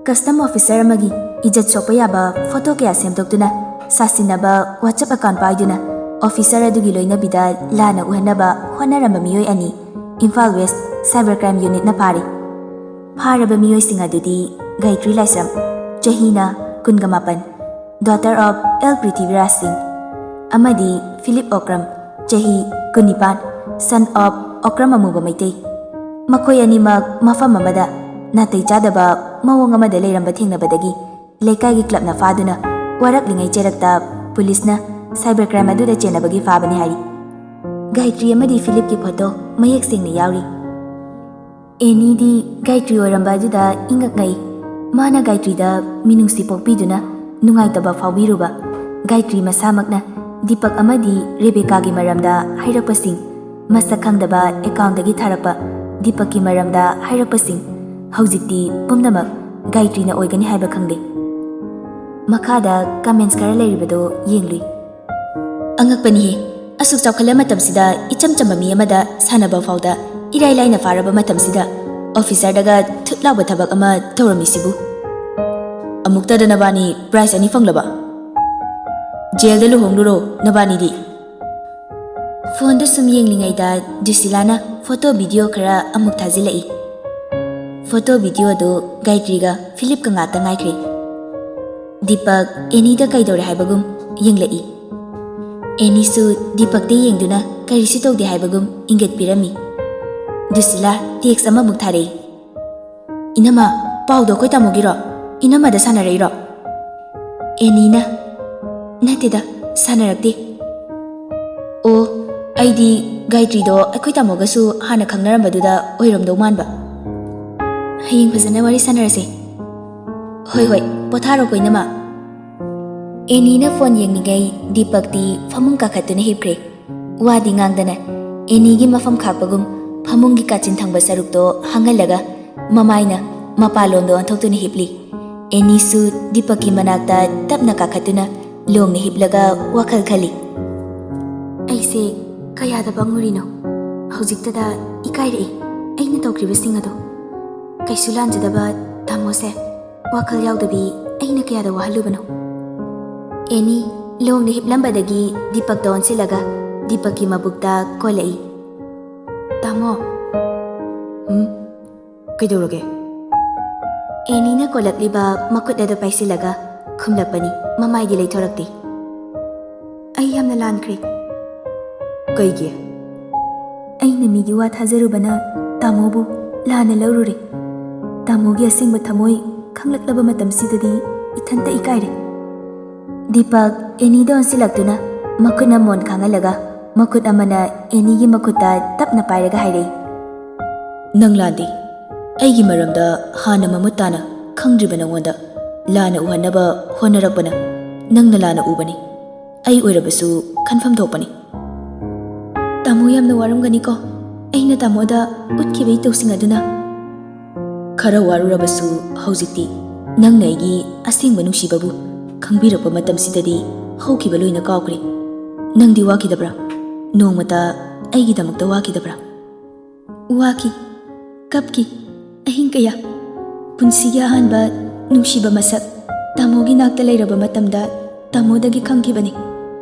ꯀꯁꯇꯝ ꯑꯣꯐꯤꯁꯔ ꯑꯃꯒꯤ ꯏꯖꯠ ꯁꯣꯛꯄ ꯌꯥꯕ ꯐꯣꯇꯣ ꯀꯌꯥ ꯁꯦꯝꯗꯣꯛꯇꯨꯅ ꯁꯥꯁꯤꯟꯅꯕ ꯋꯥꯆꯞ ꯑꯦꯀꯥꯎꯟ ꯄꯥꯏꯗꯨꯅ ꯑꯣꯐꯤꯁꯔ ꯑꯗꯨꯒꯤ ꯂꯣꯏꯅꯕꯤꯗ ꯂꯥꯟꯅ ꯎꯍꯟꯅꯕ ꯍꯣꯠꯅꯔꯝꯕ ꯃꯤꯑꯣꯏ ꯑꯅꯤ ꯏꯝꯐꯥꯜ ꯋꯦꯁ ꯁꯥꯏꯕꯔ ꯀ꯭ꯔꯥꯏꯝ ꯌꯨꯅꯤꯠꯅ ꯐꯥꯔꯤ꯫ ꯐꯥꯔꯕ ꯃꯤꯑꯣꯏꯁꯤꯡ ꯑꯗꯨꯗꯤ ꯒꯥꯌꯇ꯭ꯔꯤ ꯂꯥꯏꯁ꯭ꯔꯝ, ꯆꯍꯤꯅ ꯀꯨꯟꯒ ꯃꯥꯄꯟ, daughter of ꯑꯦꯜ ꯄ꯭ꯔꯤꯊꯤꯕꯤꯔꯥꯖ ꯁꯤꯡ, ꯑꯃꯗꯤ ꯐꯤꯂꯤꯞ ꯑꯣꯀ꯭ꯔꯝ, ꯆꯍꯤ ꯀꯨꯟꯅꯤꯄꯥꯟ, son of ꯑꯣꯀ꯭ꯔꯝ ꯑꯃꯨꯕ ꯃꯩꯇꯩ꯫ ꯃꯈꯣꯏ ꯑꯅꯤꯃꯛ ꯃꯐꯝ ꯑꯃꯗ ꯅꯥꯇꯩ ꯆꯥꯗꯕ ꯃꯑꯣꯡ ꯑꯃꯗ ꯂꯩꯔꯝꯕ ꯊꯦꯡꯅꯕꯗꯒꯤ ꯂꯩꯀꯥꯏꯒꯤ ꯀ꯭ꯂꯕꯅ ꯐꯥꯗꯨꯅ ꯋꯥꯔꯛꯂꯤꯉꯩ ꯆꯩꯔꯛꯇ ꯄꯨꯂꯤꯁꯅ ꯁꯥꯏꯕꯔ ꯀ꯭ꯔꯥꯏꯝ ꯑꯗꯨꯗ ꯆꯦꯟꯅꯕꯒꯤ ꯐꯥꯕꯅꯤ ꯍꯥꯏꯔꯤ꯫ ꯒꯥꯌꯇ꯭ꯔꯤ ꯑꯃꯗꯤ ꯐꯤꯂꯤꯞꯀꯤ ꯐꯣꯇꯣ ꯃꯌꯦꯛ ꯁꯦꯡꯅ ꯌꯥꯎꯔꯤ꯫ ꯑꯦꯅꯤꯗꯤ ꯒꯥꯌꯇ꯭ꯔꯤ ꯑꯣꯏꯔꯝꯕ ꯑꯗꯨꯗ ꯏꯉꯛ ꯉꯛꯏ꯫ ꯃꯥꯅ ꯒꯥꯌꯇ꯭ꯔꯤꯗ ꯃꯤꯅꯨꯡꯁꯤ ꯄꯣꯛꯄꯤꯗꯨꯅ ꯅꯨꯡꯉꯥꯏꯇꯕ ꯐꯥꯎꯕꯤꯔꯨꯕ꯫ ꯒꯥꯌꯇ꯭ꯔꯤ ꯃꯁꯥꯃꯛꯅ ꯗꯤꯄꯛ ꯑꯃꯗꯤ ꯔꯦꯕꯦꯀꯥꯒꯤ ꯃꯔꯝꯗ ꯍꯥꯏꯔꯛꯄꯁꯤꯡ, ꯃꯁꯛ ꯈꯪꯗꯕ ꯑꯦꯀꯥꯎꯟꯗꯒꯤ ꯊꯥꯔꯛꯄ ꯗꯤꯄꯛꯀꯤ ꯃꯔꯝꯗ ꯍꯥꯏꯔꯛꯄꯁꯤꯡ, ꯍꯧꯖꯤꯛꯇꯤ ꯄꯨꯝꯅꯃꯛ ꯒꯥꯌꯇ꯭ꯔꯤꯅ ꯑꯣꯏꯒꯅꯤ ꯍꯥꯏꯕ ꯈꯪꯂꯦ꯫ ꯃꯈꯥꯗ ꯀꯃꯦꯟꯠꯁ ꯈꯔ ꯂꯩꯔꯤꯕꯗꯨ ꯌꯦꯡꯂꯨꯏ꯫ ꯑꯉꯛꯄꯅꯤꯍꯦ, ꯑꯁꯨꯛ ꯆꯥꯎꯈꯠꯂ ꯃꯇꯝꯁꯤꯗ ꯏꯆꯝ ꯆꯝꯕ ꯃꯤ ꯑꯃꯗ ꯁꯥꯟꯅꯕ ꯐꯥꯎꯗ ꯏꯔꯥꯏ ꯂꯥꯏꯅ ꯐꯥꯔꯕ ꯃꯇꯝꯁꯤꯗ ꯑꯣꯐꯤꯁꯔꯗꯒ ꯊꯨꯠ ꯂꯥꯎꯕ ꯊꯕꯛ ꯑꯃ ꯇꯧꯔꯝꯃꯤꯁꯤꯕꯨ꯫ ꯑꯃꯨꯛꯇꯗ ꯅꯕꯥꯅꯤ ꯄ꯭ꯔꯥꯏꯖ ꯑꯅꯤ ꯐꯪꯂꯕ? ꯖꯦꯜꯗ ꯂꯨꯍꯣꯡꯂꯨꯔꯣ ꯅꯕꯥꯅꯤꯗꯤ꯫ ꯐꯣꯟꯗꯨ ꯁꯨꯝ ꯌꯦꯡꯂꯤꯉꯩꯗ ꯖꯨꯁꯤꯂꯥꯅ ꯐꯣꯇꯣ ꯚꯤꯗꯤꯑꯣ ꯈꯔ ꯑꯃꯨꯛ ꯊꯥꯖꯤꯜꯂꯛꯏ꯫ ꯐꯣꯇꯣ ꯚꯤꯗꯤꯑꯣꯗꯨ ꯒꯥꯌꯇ꯭ꯔꯤꯒ ꯐꯤꯂꯤꯞꯀ ꯉꯥꯛꯇ ꯉꯥꯏꯈ꯭ꯔꯦ꯫ ꯗꯤꯄꯛ ꯑꯦꯅꯤꯗ ꯀꯩꯗꯧꯔꯦ ꯍꯥꯏꯕꯒꯨꯝ ꯌꯦꯡꯂꯛꯏ꯫ ꯑꯦꯅꯤꯁꯨ ꯗꯤꯄꯛꯇ ꯌꯦꯡꯗꯨꯅ ꯀꯔꯤꯁꯨ ꯇꯧꯗꯦ ꯍꯥꯏꯕꯒꯨꯝ ꯏꯪꯒꯤꯠ ꯄꯤꯔꯝꯃꯤ꯫ ꯗꯨꯁꯤꯂꯥ ꯇꯦꯛꯁ ꯑꯃꯃꯨꯛ ꯊꯥꯔꯛꯏ꯫ "ꯏꯅꯝꯃ, ꯄꯥꯎꯗꯣ ꯑꯩꯈꯣꯏ ꯇꯥꯃꯣꯒꯤꯔꯣ? ꯏꯅꯝꯃꯗ ꯁꯥꯟꯅꯔꯛꯏꯔꯣ?" ꯑꯦꯅꯤꯅ, "ꯅꯠꯇꯦꯗ, ꯁꯥꯟꯅꯔꯛꯇꯦ꯫ ꯑꯣ, ꯑꯩꯗꯤ ꯒꯥꯌꯇ꯭ꯔꯤꯗꯣ ꯑꯩꯈꯣꯏ ꯇꯥꯃꯣꯒꯁꯨ ꯍꯥꯟꯅ ꯈꯪꯅꯔꯝꯕꯗꯨꯗ ꯑꯣꯏꯔꯝꯗꯧ ꯃꯥꯟꯕ꯫ ꯍꯌꯦꯡ ꯐꯖꯅ ꯋꯥꯔꯤ ꯁꯥꯟꯅꯔꯁꯦ꯫ ꯍꯣꯏ, ꯍꯣꯏ, ꯄꯣꯊꯥꯔꯣꯀꯣ, ꯏꯅꯝꯃ꯫" ꯑꯦꯅꯤꯅ ꯐꯣꯟ ꯌꯦꯡꯂꯤꯉꯩ ꯗꯤꯄꯛꯇꯤ ꯐꯃꯨꯡ ꯀꯥꯈꯠꯇꯨꯅ ꯍꯤꯞꯈ꯭ꯔꯦ꯫ ꯋꯥꯗꯤ ꯉꯥꯡꯗꯅ ꯑꯦꯅꯤꯒꯤ ꯃꯐꯝ ꯈꯥꯛꯄꯒꯨꯝ ꯐꯃꯨꯡꯒꯤ ꯀꯥꯆꯤꯟ ꯊꯪꯕ ꯁꯔꯨꯛꯇꯣ ꯍꯥꯡꯍꯜꯂꯒ ꯃꯃꯥꯏꯅ ꯃꯄꯥꯟꯂꯣꯝꯗ ꯑꯣꯟꯊꯣꯛꯇꯨꯅ ꯍꯤꯞꯂꯤ꯫ ꯑꯦꯅꯤꯁꯨ ꯗꯤꯄꯛꯀꯤ ꯃꯅꯥꯛꯇ ꯇꯞꯅ ꯀꯥꯈꯠꯇꯨꯅ ꯂꯣꯡꯅ ꯍꯤꯞꯂꯒ ꯋꯥꯈꯜ ꯈꯜꯂꯤ꯫ "ꯑꯩꯁꯦ ꯀꯌꯥꯗ ꯄꯪꯉꯨꯔꯤꯅꯣ? ꯍꯧꯖꯤꯛꯇꯗ ꯏꯀꯥꯏꯔꯛꯏ ꯑꯩꯅ ꯇꯧꯈ꯭ꯔꯤꯕꯁꯤꯡ ꯑꯗꯣ꯫ ꯀꯩꯁꯨ ꯂꯥꯟꯖꯗꯕ ꯇꯥꯃꯣꯁꯦ ꯋꯥꯈꯜ ꯌꯥꯎꯗꯕꯤ ꯑꯩꯅ ꯀꯌꯥꯗ ꯋꯥꯍꯜꯂꯨꯕꯅꯣ?" ꯑꯦꯅꯤ ꯂꯣꯡꯅ ꯍꯤꯞꯂꯝꯕꯗꯒꯤ ꯗꯤꯄꯛꯇ ꯑꯣꯟꯁꯤꯜꯂꯒ ꯗꯤꯄꯛꯀꯤ ꯃꯕꯨꯛꯇ ꯀꯣꯜꯂꯛꯏ꯫ "ꯇꯥꯃꯣ꯫" "ꯎꯝ? ꯀꯩꯗꯧꯔꯒꯦ?" ꯑꯦꯅꯤꯅ ꯀꯣꯜꯂꯛꯂꯤꯕ ꯃꯈꯨꯠ ꯑꯗꯨ ꯄꯥꯏꯁꯤꯜꯂꯒ ꯈꯨꯝꯂꯛꯄꯅꯤ, ꯃꯃꯥꯏꯗꯤ ꯂꯩꯊꯣꯔꯛꯇꯦ꯫ "ꯑꯩ ꯌꯥꯝꯅ ꯂꯥꯟꯈ꯭ꯔꯦ꯫" "ꯀꯩꯒꯤ?" "ꯑꯩꯅ ꯃꯤꯒꯤ ꯋꯥ ꯊꯥꯖꯔꯨꯕꯅ ꯇꯥꯃꯣꯕꯨ ꯂꯥꯟꯅ ꯂꯧꯔꯨꯔꯦ꯫ ꯇꯥꯃꯣꯒꯤ ꯑꯁꯦꯡꯕ ꯊꯃꯣꯏ ꯈꯪꯂꯛꯂꯕ ꯃꯇꯝꯁꯤꯗꯗꯤ ꯏꯊꯟꯇ ꯏꯀꯥꯏꯔꯦ꯫" ꯗꯤꯄꯛ ꯑꯦꯅꯤꯗ ꯑꯣꯟꯁꯤꯜꯂꯛꯇꯨꯅ ꯃꯈꯨꯠꯅ ꯃꯣꯟ ꯈꯥꯡꯍꯜꯂꯒ ꯃꯈꯨꯠ ꯑꯃꯅ ꯑꯦꯅꯤꯒꯤ ꯃꯈꯨꯠꯇ ꯇꯞꯅ ꯄꯥꯏꯔꯒ ꯍꯥꯏꯔꯛꯏ꯫ "ꯅꯪ ꯂꯥꯟꯗꯦ꯫ ꯑꯩꯒꯤ ꯃꯔꯝꯗ ꯍꯥꯟꯅ ꯃꯃꯨꯠ ꯇꯥꯅ ꯈꯪꯗ꯭ꯔꯤꯕ ꯅꯉꯣꯟꯗ ꯂꯥꯟꯅ ꯎꯍꯟꯅꯕ ꯍꯣꯠꯅꯔꯛꯄꯅ ꯅꯪꯅ ꯂꯥꯟꯅ ꯎꯕꯅꯤ꯫ ꯑꯩ ꯑꯣꯏꯔꯕꯁꯨ ꯈꯟꯐꯝ ꯊꯣꯛꯄꯅꯤ꯫" "ꯇꯥꯃꯣ ꯌꯥꯝꯅ ꯋꯥꯔꯝꯒꯅꯤꯀꯣ, ꯑꯩꯅ ꯇꯥꯃꯣꯗ ꯎꯠꯈꯤꯕ ꯏꯇꯧꯁꯤꯡ ꯑꯗꯨꯅ꯫" "ꯈꯔ ꯋꯥꯔꯨꯔꯕꯁꯨ ꯍꯧꯖꯤꯛꯇꯤ ꯅꯪꯅ ꯑꯩꯒꯤ ꯑꯁꯦꯡꯕ ꯅꯨꯡꯁꯤꯕꯕꯨ ꯈꯪꯕꯤꯔꯛꯄ ꯃꯇꯝꯁꯤꯗꯗꯤ ꯍꯧꯈꯤꯕ ꯂꯣꯏꯅ ꯀꯥꯎꯈ꯭ꯔꯦ꯫ ꯅꯪꯗꯤ ꯋꯥꯈꯤꯗꯕ꯭ꯔꯥ? ꯅꯣꯡꯃꯇ ꯑꯩꯒꯤꯗꯃꯛꯇ ꯋꯥꯈꯤꯗꯕ꯭ꯔꯥ?" "ꯋꯥꯈꯤ, ꯀꯞꯈꯤ, ꯑꯍꯤꯡ ꯀꯌꯥ꯫ ꯄꯨꯟꯁꯤꯒꯤ ꯑꯍꯥꯟꯕ ꯅꯨꯡꯁꯤꯕ ꯃꯁꯛ ꯇꯥꯃꯣꯒꯤ ꯅꯥꯛꯇ ꯂꯩꯔꯕ ꯃꯇꯝꯗ ꯇꯥꯃꯣꯗꯒꯤ ꯈꯪꯈꯤꯕꯅꯤ꯫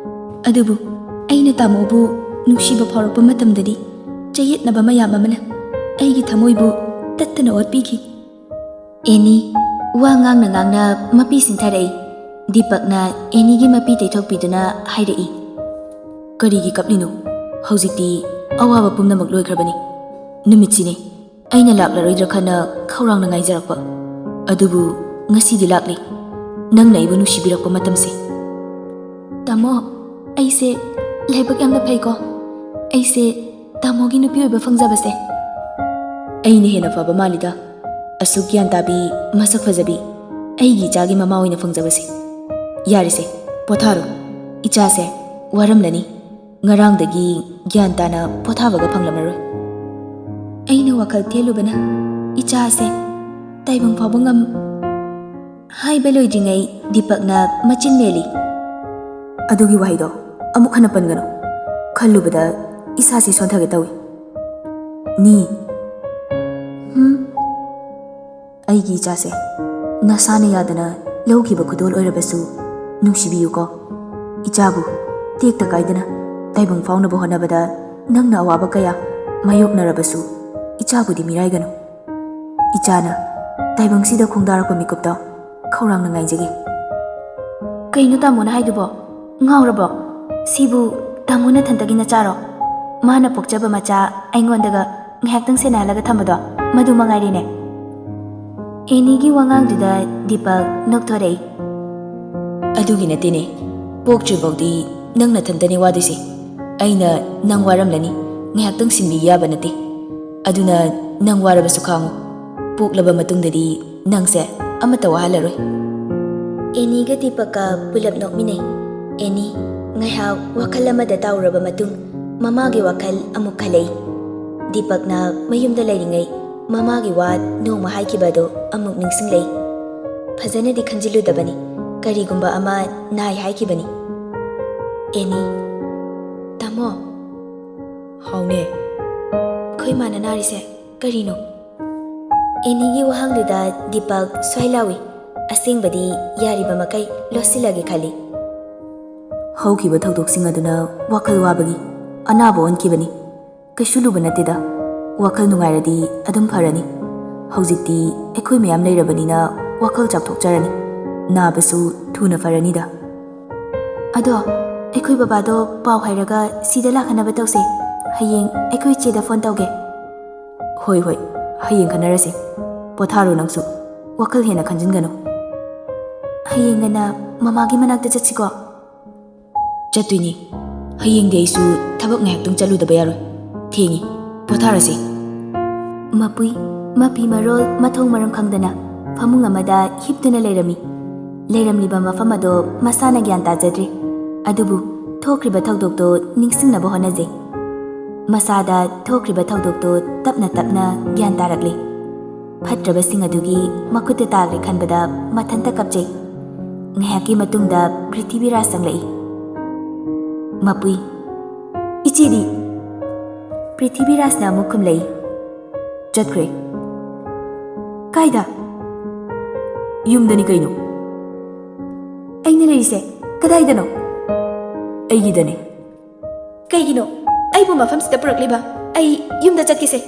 ꯑꯗꯨꯕꯨ ꯑꯩꯅ ꯇꯥꯃꯣꯕꯨ ꯅꯨꯡꯁꯤꯕ ꯐꯥꯎꯔꯛꯄ ꯃꯇꯝꯗꯗꯤ ꯆꯌꯦꯠꯅꯕ ꯃꯌꯥꯝ ꯑꯃꯅ ꯑꯩꯒꯤ ꯊꯃꯣꯏꯕꯨ ꯇꯠꯇꯅ ꯑꯣꯠꯄꯤꯈꯤ꯫ ꯑꯦꯅꯤ ꯋꯥ ꯉꯥꯡꯅ ꯉꯥꯡꯅ ꯃꯄꯤ ꯁꯤꯟꯊꯔꯛꯏ꯫ ꯗꯤꯄꯛꯅ ꯑꯦꯅꯤꯒꯤ ꯃꯄꯤ ꯇꯩꯊꯣꯛꯄꯤꯗꯨꯅ ꯍꯥꯏꯔꯛꯏ, "ꯀꯔꯤꯒꯤ ꯀꯞꯂꯤꯅꯣ? ꯍꯧꯖꯤꯛꯇꯤ ꯑꯋꯥꯕ ꯄꯨꯝꯅꯃꯛ ꯂꯣꯏꯈ꯭ꯔꯕꯅꯤ꯫ ꯅꯨꯃꯤꯠꯁꯤꯅꯤ ꯑꯩꯅ ꯂꯥꯛꯂꯔꯣꯏꯗ꯭ꯔꯥ ꯈꯟꯅ ꯈꯧꯔꯥꯡꯅ ꯉꯥꯏꯖꯔꯛꯄ꯫ ꯑꯗꯨꯕꯨ ꯉꯁꯤꯗꯤ ꯂꯥꯛꯂꯤ, ꯅꯪꯅ ꯑꯩꯕꯨ ꯅꯨꯡꯁꯤꯕꯤꯔꯛꯄ ꯃꯇꯝꯁꯦ꯫" "ꯇꯥꯃꯣ, ꯑꯩꯁꯦ ꯂꯥꯏꯕꯛ ꯌꯥꯝꯅ ꯐꯩꯀꯣ꯫ ꯑꯩꯁꯦ ꯇꯥꯃꯣꯒꯤ ꯅꯨꯄꯤ ꯑꯣꯏꯕ ꯐꯪꯖꯕꯁꯦ꯫" "ꯑꯩꯅ ꯍꯦꯟꯅ ꯐꯕ ꯃꯥꯜꯂꯤꯗ, ꯑꯁꯨꯛ ꯒ꯭ꯌꯥꯟ ꯇꯥꯕꯤ, ꯃꯁꯛ ꯐꯖꯕꯤ ꯑꯩꯒꯤ ꯏꯆꯥꯒꯤ ꯃꯃꯥ ꯑꯣꯏꯅ ꯐꯪꯖꯕꯁꯦ꯫ ꯌꯥꯔꯦꯁꯦ, ꯄꯣꯊꯥꯔꯣ꯫ ꯏꯆꯥꯁꯦ ꯋꯥꯔꯝꯂꯅꯤ꯫ ꯉꯔꯥꯡꯗꯒꯤ ꯒ꯭ꯌꯥꯟ ꯇꯥꯅ ꯄꯣꯊꯥꯕꯒ ꯐꯪꯂꯝꯃꯔꯣꯏ꯫" ꯑꯩꯅ ꯋꯥꯈꯜ ꯊꯦꯜꯂꯨꯕꯅ ꯏꯆꯥꯁꯦ ꯇꯥꯏꯕꯪ ꯐꯥꯎꯕ ꯉꯝ-, ꯍꯥꯏꯕ ꯂꯣꯏꯗ꯭ꯔꯤꯉꯩ ꯗꯤꯄꯛꯅ ꯃꯆꯤꯟ ꯃꯦꯜꯂꯤ꯫ "ꯑꯗꯨꯒꯤ ꯋꯥꯍꯩꯗꯣ ꯑꯃꯨꯛ ꯍꯟꯅ ꯄꯟꯒꯅꯨ꯫ ꯈꯜꯂꯨꯕꯗ ꯏꯁꯥꯁꯦ ꯁꯣꯟꯊꯒꯦ ꯇꯧꯏ꯫ ꯅꯤ꯫ ꯍꯨꯝ꯫ ꯑꯩꯒꯤ ꯏꯆꯥꯁꯦ ꯅꯁꯥꯅ ꯌꯥꯗꯅ ꯂꯧꯈꯤꯕ ꯈꯨꯗꯣꯜ ꯑꯣꯏꯔꯕꯁꯨ ꯅꯨꯡꯁꯤꯕꯤꯌꯨꯀꯣ꯫ ꯏꯆꯥꯕꯨ ꯇꯦꯛꯇ ꯀꯥꯏꯗꯅ ꯇꯥꯏꯕꯪ ꯐꯥꯎꯅꯕ ꯍꯣꯠꯅꯕꯗ ꯅꯪꯅ ꯑꯋꯥꯕ ꯀꯌꯥ ꯃꯥꯌꯣꯛꯅꯔꯕꯁꯨ ꯏꯆꯥꯕꯨꯗꯤ ꯃꯤꯔꯥꯏꯒꯅꯨ꯫ ꯏꯆꯥꯅ ꯇꯥꯏꯕꯪꯁꯤꯗ ꯈꯣꯡꯗꯥꯔꯛꯄ ꯃꯤꯀꯨꯞꯇꯣ ꯈꯧꯔꯥꯡꯅ ꯉꯥꯏꯖꯒꯦ꯫" "ꯀꯩꯅꯣ ꯇꯥꯃꯣꯅ ꯍꯥꯏꯗꯨꯕꯣ? ꯉꯥꯎꯔꯕꯣ? ꯁꯤꯕꯨ ꯇꯥꯃꯣ ꯅꯊꯟꯇꯒꯤ ꯅꯆꯥꯔꯣ? ꯃꯥꯅ ꯄꯣꯛꯆꯕ ꯃꯆꯥ ꯑꯩꯉꯣꯟꯗꯒ ꯉꯥꯏꯍꯥꯛꯇꯪ ꯁꯦꯟꯅꯍꯜꯂꯒ ꯊꯝꯕꯗꯣ ꯃꯗꯨ ꯃꯉꯥꯏꯔꯦꯅꯦ꯫" ꯑꯦꯅꯤꯒꯤ ꯋꯥꯉꯥꯡꯗꯨꯗ ꯗꯤꯄꯛ ꯅꯣꯛꯊꯣꯔꯛꯏ꯫ "ꯑꯗꯨꯒꯤ ꯅꯠꯇꯦꯅꯦ, ꯄꯣꯛꯇ꯭ꯔꯤꯐꯥꯎꯗꯤ ꯅꯪ ꯅꯊꯟꯇꯅꯦ ꯋꯥꯗꯣꯏꯁꯦ꯫ ꯑꯩꯅ ꯅꯪ ꯋꯥꯔꯝꯂꯅꯤ ꯉꯥꯏꯍꯥꯛꯇꯪ ꯁꯤꯟꯕꯤ ꯌꯥꯕ ꯅꯠꯇꯦ꯫ ꯑꯗꯨꯅ ꯅꯪ ꯋꯥꯔꯕꯁꯨ ꯈꯥꯡꯉꯨ꯫ ꯄꯣꯛꯂꯕ ꯃꯇꯨꯡꯗꯗꯤ ꯅꯪꯁꯦ ꯑꯃꯠꯇ ꯋꯥꯍꯜꯂꯔꯣꯏ꯫" ꯑꯦꯅꯤꯒ ꯗꯤꯄꯛꯀ ꯄꯨꯂꯞ ꯅꯣꯛꯃꯤꯟꯅꯩ꯫ ꯑꯦꯅꯤ ꯉꯥꯏꯍꯥꯛ ꯋꯥꯈꯜ ꯑꯃꯗ ꯇꯥꯎꯔꯕ ꯃꯇꯨꯡ ꯃꯃꯥꯒꯤ ꯋꯥꯈꯜ ꯑꯃꯨꯛ ꯈꯜꯂꯛꯏ꯫ ꯗꯤꯄꯛꯅ ꯃꯌꯨꯝꯗ ꯂꯩꯔꯤꯉꯩ ꯃꯃꯥꯒꯤ ꯋꯥ ꯅꯣꯡꯃ ꯍꯥꯏꯈꯤꯕ ꯑꯗꯨ ꯑꯃꯨꯛ ꯅꯤꯡꯁꯤꯡꯂꯛꯏ꯫ ꯐꯖꯅꯗꯤ ꯈꯟꯖꯤꯜꯂꯨꯗꯕꯅꯤ, ꯀꯔꯤꯒꯨꯝꯕ ꯑꯃ ꯅꯥꯏ ꯍꯥꯏꯈꯤꯕꯅꯤ꯫ "ꯑꯦꯅꯤ꯫" "ꯇꯥꯃꯣ꯫" "ꯍꯥꯎꯅꯦ꯫" "ꯑꯩꯈꯣꯏ ꯃꯥꯅ ꯅꯥꯔꯤꯁꯦ ꯀꯔꯤꯅꯣ?" ꯑꯦꯅꯤꯒꯤ ꯋꯥꯍꯪꯗꯨꯗ ꯗꯤꯄꯛ ꯁ꯭ꯋꯥꯏ ꯂꯥꯎꯏ, ꯑꯁꯦꯡꯕꯗꯤ ꯌꯥꯔꯤꯕ ꯃꯈꯩ ꯂꯣꯠꯁꯤꯜꯂꯒꯦ ꯈꯜꯂꯤ꯫ "ꯍꯧꯈꯤꯕ ꯊꯧꯗꯣꯛꯁꯤꯡ ꯑꯗꯨꯅ ꯋꯥꯈꯜ ꯋꯥꯕꯒꯤ ꯑꯅꯥꯕ ꯑꯣꯟꯈꯤꯕꯅꯤ꯫ ꯀꯩꯁꯨ ꯂꯨꯕ ꯅꯠꯇꯦꯗ꯫ ꯋꯥꯈꯜ ꯅꯨꯡꯉꯥꯏꯔꯗꯤ ꯑꯗꯨꯝ ꯐꯔꯅꯤ꯫ ꯍꯧꯖꯤꯛꯇꯤ ꯑꯩꯈꯣꯏ ꯃꯌꯥꯝ ꯂꯩꯔꯕꯅꯤꯅ ꯋꯥꯈꯜ ꯆꯥꯎꯊꯣꯛꯆꯔꯅꯤ꯫ ꯅꯥꯕꯁꯨ ꯊꯨꯅ ꯐꯔꯅꯤꯗ꯫ ꯑꯗꯣ, ꯑꯩꯈꯣꯏ ꯕꯕꯥꯗꯣ ꯄꯥꯎ ꯍꯥꯏꯔꯒ ꯁꯤꯗ ꯂꯥꯛꯍꯟꯅꯕ ꯇꯧꯁꯦ꯫ ꯍꯌꯦꯡ ꯑꯩꯈꯣꯏ ꯏꯆꯦꯗ ꯐꯣꯟ ꯇꯧꯒꯦ꯫ ꯍꯣꯏ, ꯍꯣꯏ, ꯍꯌꯦꯡ ꯈꯟꯅꯔꯁꯤ꯫ ꯄꯣꯊꯥꯔꯣ ꯅꯪꯁꯨ, ꯋꯥꯈꯜ ꯍꯦꯟꯅ ꯈꯟꯖꯤꯟꯒꯅꯨ꯫ ꯍꯌꯦꯡ ꯉꯟꯅ ꯃꯃꯥꯒꯤ ꯃꯅꯥꯛꯇ ꯆꯠꯁꯤꯀꯣ꯫ ꯆꯠꯇꯣꯏꯅꯤ꯫ ꯍꯌꯦꯡꯗꯤ ꯑꯩꯁꯨ ꯊꯕꯛ ꯉꯥꯏꯍꯥꯛꯇꯪ ꯆꯠꯂꯨꯗꯕ ꯌꯥꯔꯣꯏ꯫ ꯊꯦꯡꯉꯤ꯫ ꯄꯣꯊꯥꯔꯁꯤ꯫ ꯃꯄꯨꯏ, ꯃꯄꯤ ꯃꯔꯣꯜ ꯃꯊꯣꯡ ꯃꯔꯝ ꯈꯪꯗꯅ ꯐꯃꯨꯡ ꯑꯃꯗ ꯍꯤꯞꯇꯨꯅ ꯂꯩꯔꯝꯃꯤ꯫ ꯂꯩꯔꯝꯂꯤꯕ ꯃꯐꯝ ꯑꯗꯣ ꯃꯁꯥꯅ ꯒ꯭ꯌꯥꯟ ꯇꯥꯖꯗ꯭ꯔꯦ꯫ ꯑꯗꯨꯕꯨ ꯊꯣꯛꯈ꯭ꯔꯤꯕ ꯊꯧꯗꯣꯛꯇꯣ ꯅꯤꯡꯁꯤꯡꯅꯕ ꯍꯣꯠꯅꯖꯩ꯫ ꯃꯁꯥꯗ ꯊꯣꯛꯈ꯭ꯔꯤꯕ ꯊꯧꯗꯣꯛꯇꯣ ꯇꯞꯅ ꯇꯞꯅ ꯒ꯭ꯌꯥꯟ ꯇꯥꯔꯛꯂꯦ꯫ ꯐꯠꯇ꯭ꯔꯕꯁꯤꯡ ꯑꯗꯨꯒꯤ ꯃꯈꯨꯠꯇ ꯇꯥꯈ꯭ꯔꯦ ꯈꯟꯕꯗ ꯃꯊꯟꯇ ꯀꯞꯆꯩ꯫ ꯉꯥꯏꯍꯥꯛꯀꯤ ꯃꯇꯨꯡꯗ ꯄ꯭ꯔꯤꯊꯤꯕꯤꯔꯥꯖ ꯆꯪꯂꯛꯏ꯫ ꯃꯄꯨꯏ, "ꯏꯆꯦꯗꯤ?" ꯄ꯭ꯔꯤꯊꯤꯕꯤꯔꯥꯖꯅ ꯑꯃꯨꯛ ꯈꯨꯝꯂꯛꯏ꯫ "ꯆꯠꯈ꯭ꯔꯦ꯫ ꯀꯥꯏꯗ?" "ꯌꯨꯝꯗꯅꯤ ꯀꯩꯅꯣ꯫ ꯑꯩꯅ ꯂꯩꯔꯤꯁꯦ ꯀꯗꯥꯏꯗꯅꯣ?" "ꯑꯩꯒꯤꯗꯅꯦ꯫" "ꯀꯩꯒꯤꯅꯣ ꯑꯩꯕꯨ ꯃꯐꯝꯁꯤꯗ ꯄꯨꯔꯛꯂꯤꯕ? ꯑꯩ ꯌꯨꯝꯗ ꯆꯠꯀꯦꯁꯦ꯫"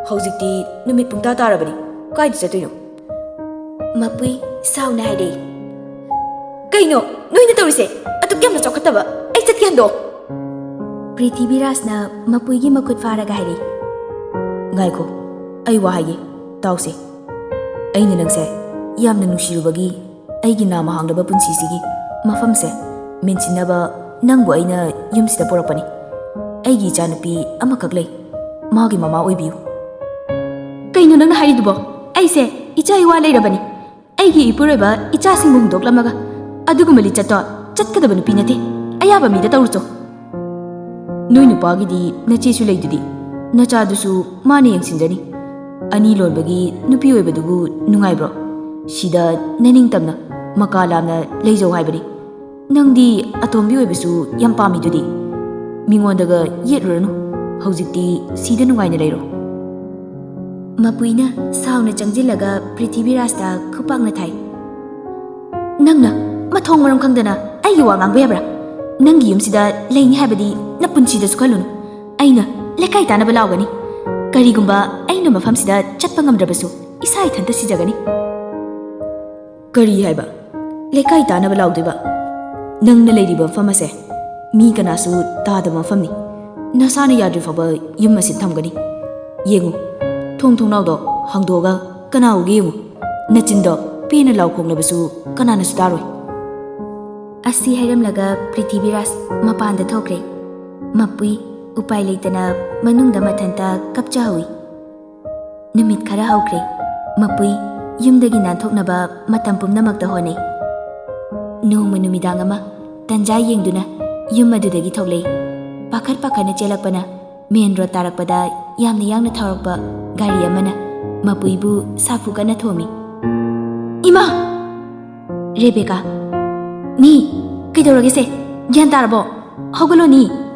"ꯍꯧꯖꯤꯛꯇꯤ ꯅꯨꯃꯤꯠ ꯄꯨꯡꯇꯥ ꯇꯥꯔꯕꯅꯤ, ꯀꯥꯏꯗ ꯆꯠꯇꯣꯏꯅꯣ?" ꯃꯄꯨꯏ ꯁꯥꯎꯅ ꯍꯥꯏꯔꯛꯏ꯫ "ꯀꯩꯅꯣ ꯅꯣꯏꯅ ꯇꯧꯔꯤꯁꯦ? ꯑꯗꯨꯛ ꯌꯥꯝꯅ ꯆꯥꯎꯈꯠꯇꯕ, ꯑꯩ ꯆꯠꯀꯦ ꯍꯟꯗꯣ!" ꯄ꯭ꯔꯤꯊꯤꯕꯤꯔꯥꯖꯅ ꯃꯄꯨꯏꯒꯤ ꯃꯈꯨꯠ ꯐꯥꯔꯒ ꯍꯥꯏꯔꯛꯏ꯫ "ꯉꯥꯏꯈꯣ, ꯑꯩ ꯋꯥ ꯍꯥꯏꯒꯦ, ꯇꯥꯎꯁꯦ꯫ ꯑꯩꯅ ꯅꯪꯁꯦ ꯌꯥꯝꯅ ꯅꯨꯡꯁꯤꯔꯨꯕꯒꯤ ꯑꯩꯒꯤ ꯅꯥꯃ ꯍꯥꯡꯂꯕ ꯄꯨꯟꯁꯤꯁꯤꯒꯤ ꯃꯐꯝꯁꯦ ꯃꯦꯟꯁꯤꯟꯅꯕ ꯅꯪꯕꯨ ꯑꯩꯅ ꯌꯨꯝꯁꯤꯗ ꯄꯨꯔꯛꯄꯅꯤ꯫ ꯑꯩꯒꯤ ꯏꯆꯥꯅꯨꯄꯤ ꯑꯃꯈꯛ ꯂꯩ, ꯃꯥꯒꯤ ꯃꯃꯥ ꯑꯣꯏꯕꯤꯌꯨ꯫" "ꯀꯩꯅꯣ ꯅꯪꯅ ꯍꯥꯏꯔꯤꯗꯨꯕꯣ? ꯑꯩꯁꯦ ꯏꯆꯥ ꯏꯋꯥ ꯂꯩꯔꯕꯅꯤ꯫ ꯑꯩꯒꯤ ꯏꯄꯨꯔꯣꯏꯕ ꯏꯆꯥꯁꯤꯡꯕꯨ ꯍꯨꯟꯗꯣꯛꯂꯝꯃꯒ ꯑꯗꯨꯒꯨꯝꯕ ꯂꯤꯆꯠꯇꯣ ꯆꯠꯀꯗꯕ ꯅꯨꯄꯤ ꯅꯠꯇꯦ꯫ ꯑꯌꯥꯕ ꯃꯤꯗ ꯇꯧꯔꯨꯆꯣ꯫" "ꯅꯣꯏ ꯅꯨꯄꯥꯒꯤꯗꯤ ꯅꯆꯦꯁꯨ ꯂꯩꯗꯨꯗꯤ, ꯅꯆꯥꯗꯨꯁꯨ ꯃꯥꯅ ꯌꯦꯡꯁꯤꯟꯖꯅꯤ꯫ ꯑꯅꯤ ꯂꯣꯟꯕꯒꯤ ꯅꯨꯄꯤ ꯑꯣꯏꯕꯗꯨꯕꯨ ꯅꯨꯡꯉꯥꯏꯕ꯭ꯔꯣ? ꯁꯤꯗ ꯅꯅꯤꯡꯇꯝꯅ ꯃꯀꯥ ꯂꯥꯝꯅ ꯂꯩꯖꯧ ꯍꯥꯏꯕꯅꯤ꯫ ꯅꯪꯗꯤ ꯑꯇꯣꯝꯕꯤ ꯑꯣꯏꯕꯁꯨ ꯌꯥꯝ ꯄꯥꯝꯃꯤꯗꯨꯗꯤ꯫ ꯃꯤꯉꯣꯟꯗꯒ ꯌꯦꯠꯂꯨꯔꯅꯨ꯫ ꯍꯧꯖꯤꯛꯇꯤ ꯁꯤꯗ ꯅꯨꯡꯉꯥꯏꯅ ꯂꯩꯔꯣ꯫" ꯃꯄꯨꯏꯅ ꯁꯥꯎꯅ ꯆꯪꯁꯤꯜꯂꯒ ꯄ꯭ꯔꯤꯊꯤꯕꯤꯔꯥꯖꯇ ꯈꯨꯄꯥꯛꯅ ꯊꯥꯏ꯫ "ꯅꯪꯅ ꯃꯊꯣꯡ ꯃꯔꯝ ꯈꯪꯗꯅ ꯑꯩꯒꯤ ꯋꯥ ꯉꯥꯡꯕ ꯌꯥꯕ꯭ꯔꯥ? ꯅꯪꯒꯤ ꯌꯨꯝꯁꯤꯗ ꯂꯩꯅꯤ ꯍꯥꯏꯕꯗꯤ ꯅꯄꯨꯟꯁꯤꯗꯁꯨ ꯈꯜꯂꯨꯅꯨ꯫ ꯑꯩꯅ ꯂꯩꯀꯥꯏ ꯇꯥꯅꯕ ꯂꯥꯎꯒꯅꯤ꯫ ꯀꯔꯤꯒꯨꯝꯕ ꯑꯩꯅ ꯃꯐꯝꯁꯤꯗ ꯆꯠꯄ ꯉꯝꯗ꯭ꯔꯕꯁꯨ, ꯏꯁꯥ ꯏꯊꯟꯇ ꯁꯤꯖꯒꯅꯤ꯫ ꯀꯔꯤ ꯍꯥꯏꯕ? ꯂꯩꯀꯥꯏ ꯇꯥꯅꯕ ꯂꯥꯎꯗꯣꯏꯕ? ꯅꯪꯅ ꯂꯩꯔꯤꯕ ꯃꯐꯝ ꯑꯁꯦ ꯃꯤ ꯀꯅꯥꯁꯨ ꯇꯥꯗꯕ ꯃꯐꯝꯅꯤ꯫ ꯅꯁꯥꯅ ꯌꯥꯗ꯭ꯔꯤ ꯐꯥꯎꯕ ꯌꯨꯝ ꯑꯁꯤ ꯊꯝꯒꯅꯤ꯫ ꯌꯦꯡꯉꯨ, ꯊꯣꯡ ꯊꯣꯡꯅꯥꯎꯗꯣ ꯍꯥꯡꯗꯣꯛꯑꯒ ꯀꯅꯥ ꯎꯒꯦ ꯌꯦꯡꯉꯨ꯫ ꯅꯆꯤꯟꯗꯣ ꯄꯦꯟꯅ ꯂꯥꯎ ꯈꯣꯡꯂꯕꯁꯨ ꯀꯅꯥꯅꯁꯨ ꯇꯥꯔꯣꯏ꯫ ꯑꯁꯤ ꯍꯥꯏꯔꯝꯂꯒ ꯄ꯭ꯔꯤꯊꯤꯕꯤꯔꯥꯖ ꯃꯄꯥꯟꯗ ꯊꯣꯛꯈ꯭ꯔꯦ꯫ ꯃꯄꯨꯏ ꯎꯄꯥꯏ ꯂꯩꯇꯅ ꯃꯅꯨꯡꯗ ꯃꯊꯟꯇ ꯀꯞꯆꯍꯧꯏ꯫ ꯅꯨꯃꯤꯠ ꯈꯔ ꯍꯧꯈ꯭ꯔꯦ꯫ ꯃꯄꯨꯏ ꯌꯨꯝꯗꯒꯤ ꯅꯥꯟꯊꯣꯛꯅꯕ ꯃꯇꯝ ꯄꯨꯝꯅꯃꯛꯇ ꯍꯣꯠꯅꯩ꯫ ꯅꯣꯡꯃ ꯅꯨꯃꯤꯗꯥꯡ ꯑꯃ ꯇꯟꯖꯥ ꯌꯦꯡꯗꯨꯅ ꯌꯨꯝ ꯑꯗꯨꯗꯒꯤ ꯊꯣꯛꯂꯛꯏ꯫ ꯄꯥꯈꯠ ꯄꯥꯈꯠꯅ ꯆꯦꯜꯂꯛꯄꯅ ꯃꯦꯟ ꯔꯣꯗ ꯇꯥꯔꯛꯄꯗ ꯌꯥꯝꯅ ꯌꯥꯡꯅ ꯊꯧꯔꯛꯄ ꯒꯥꯔꯤ ꯑꯃꯅ ꯃꯄꯨꯏꯕꯨ ꯁꯥꯐꯨ ꯀꯟꯅ ꯊꯣꯝꯃꯤ꯫ "ꯏꯃꯥ!" "ꯔꯦꯕꯦꯀꯥ!" "ꯅꯤ, ꯀꯩꯗꯧꯔꯒꯦꯁꯦ? ꯒ꯭ꯌꯥꯟ ꯇꯥꯔꯕꯣ? ꯍꯧꯒꯠꯂꯣ ꯅꯤ!"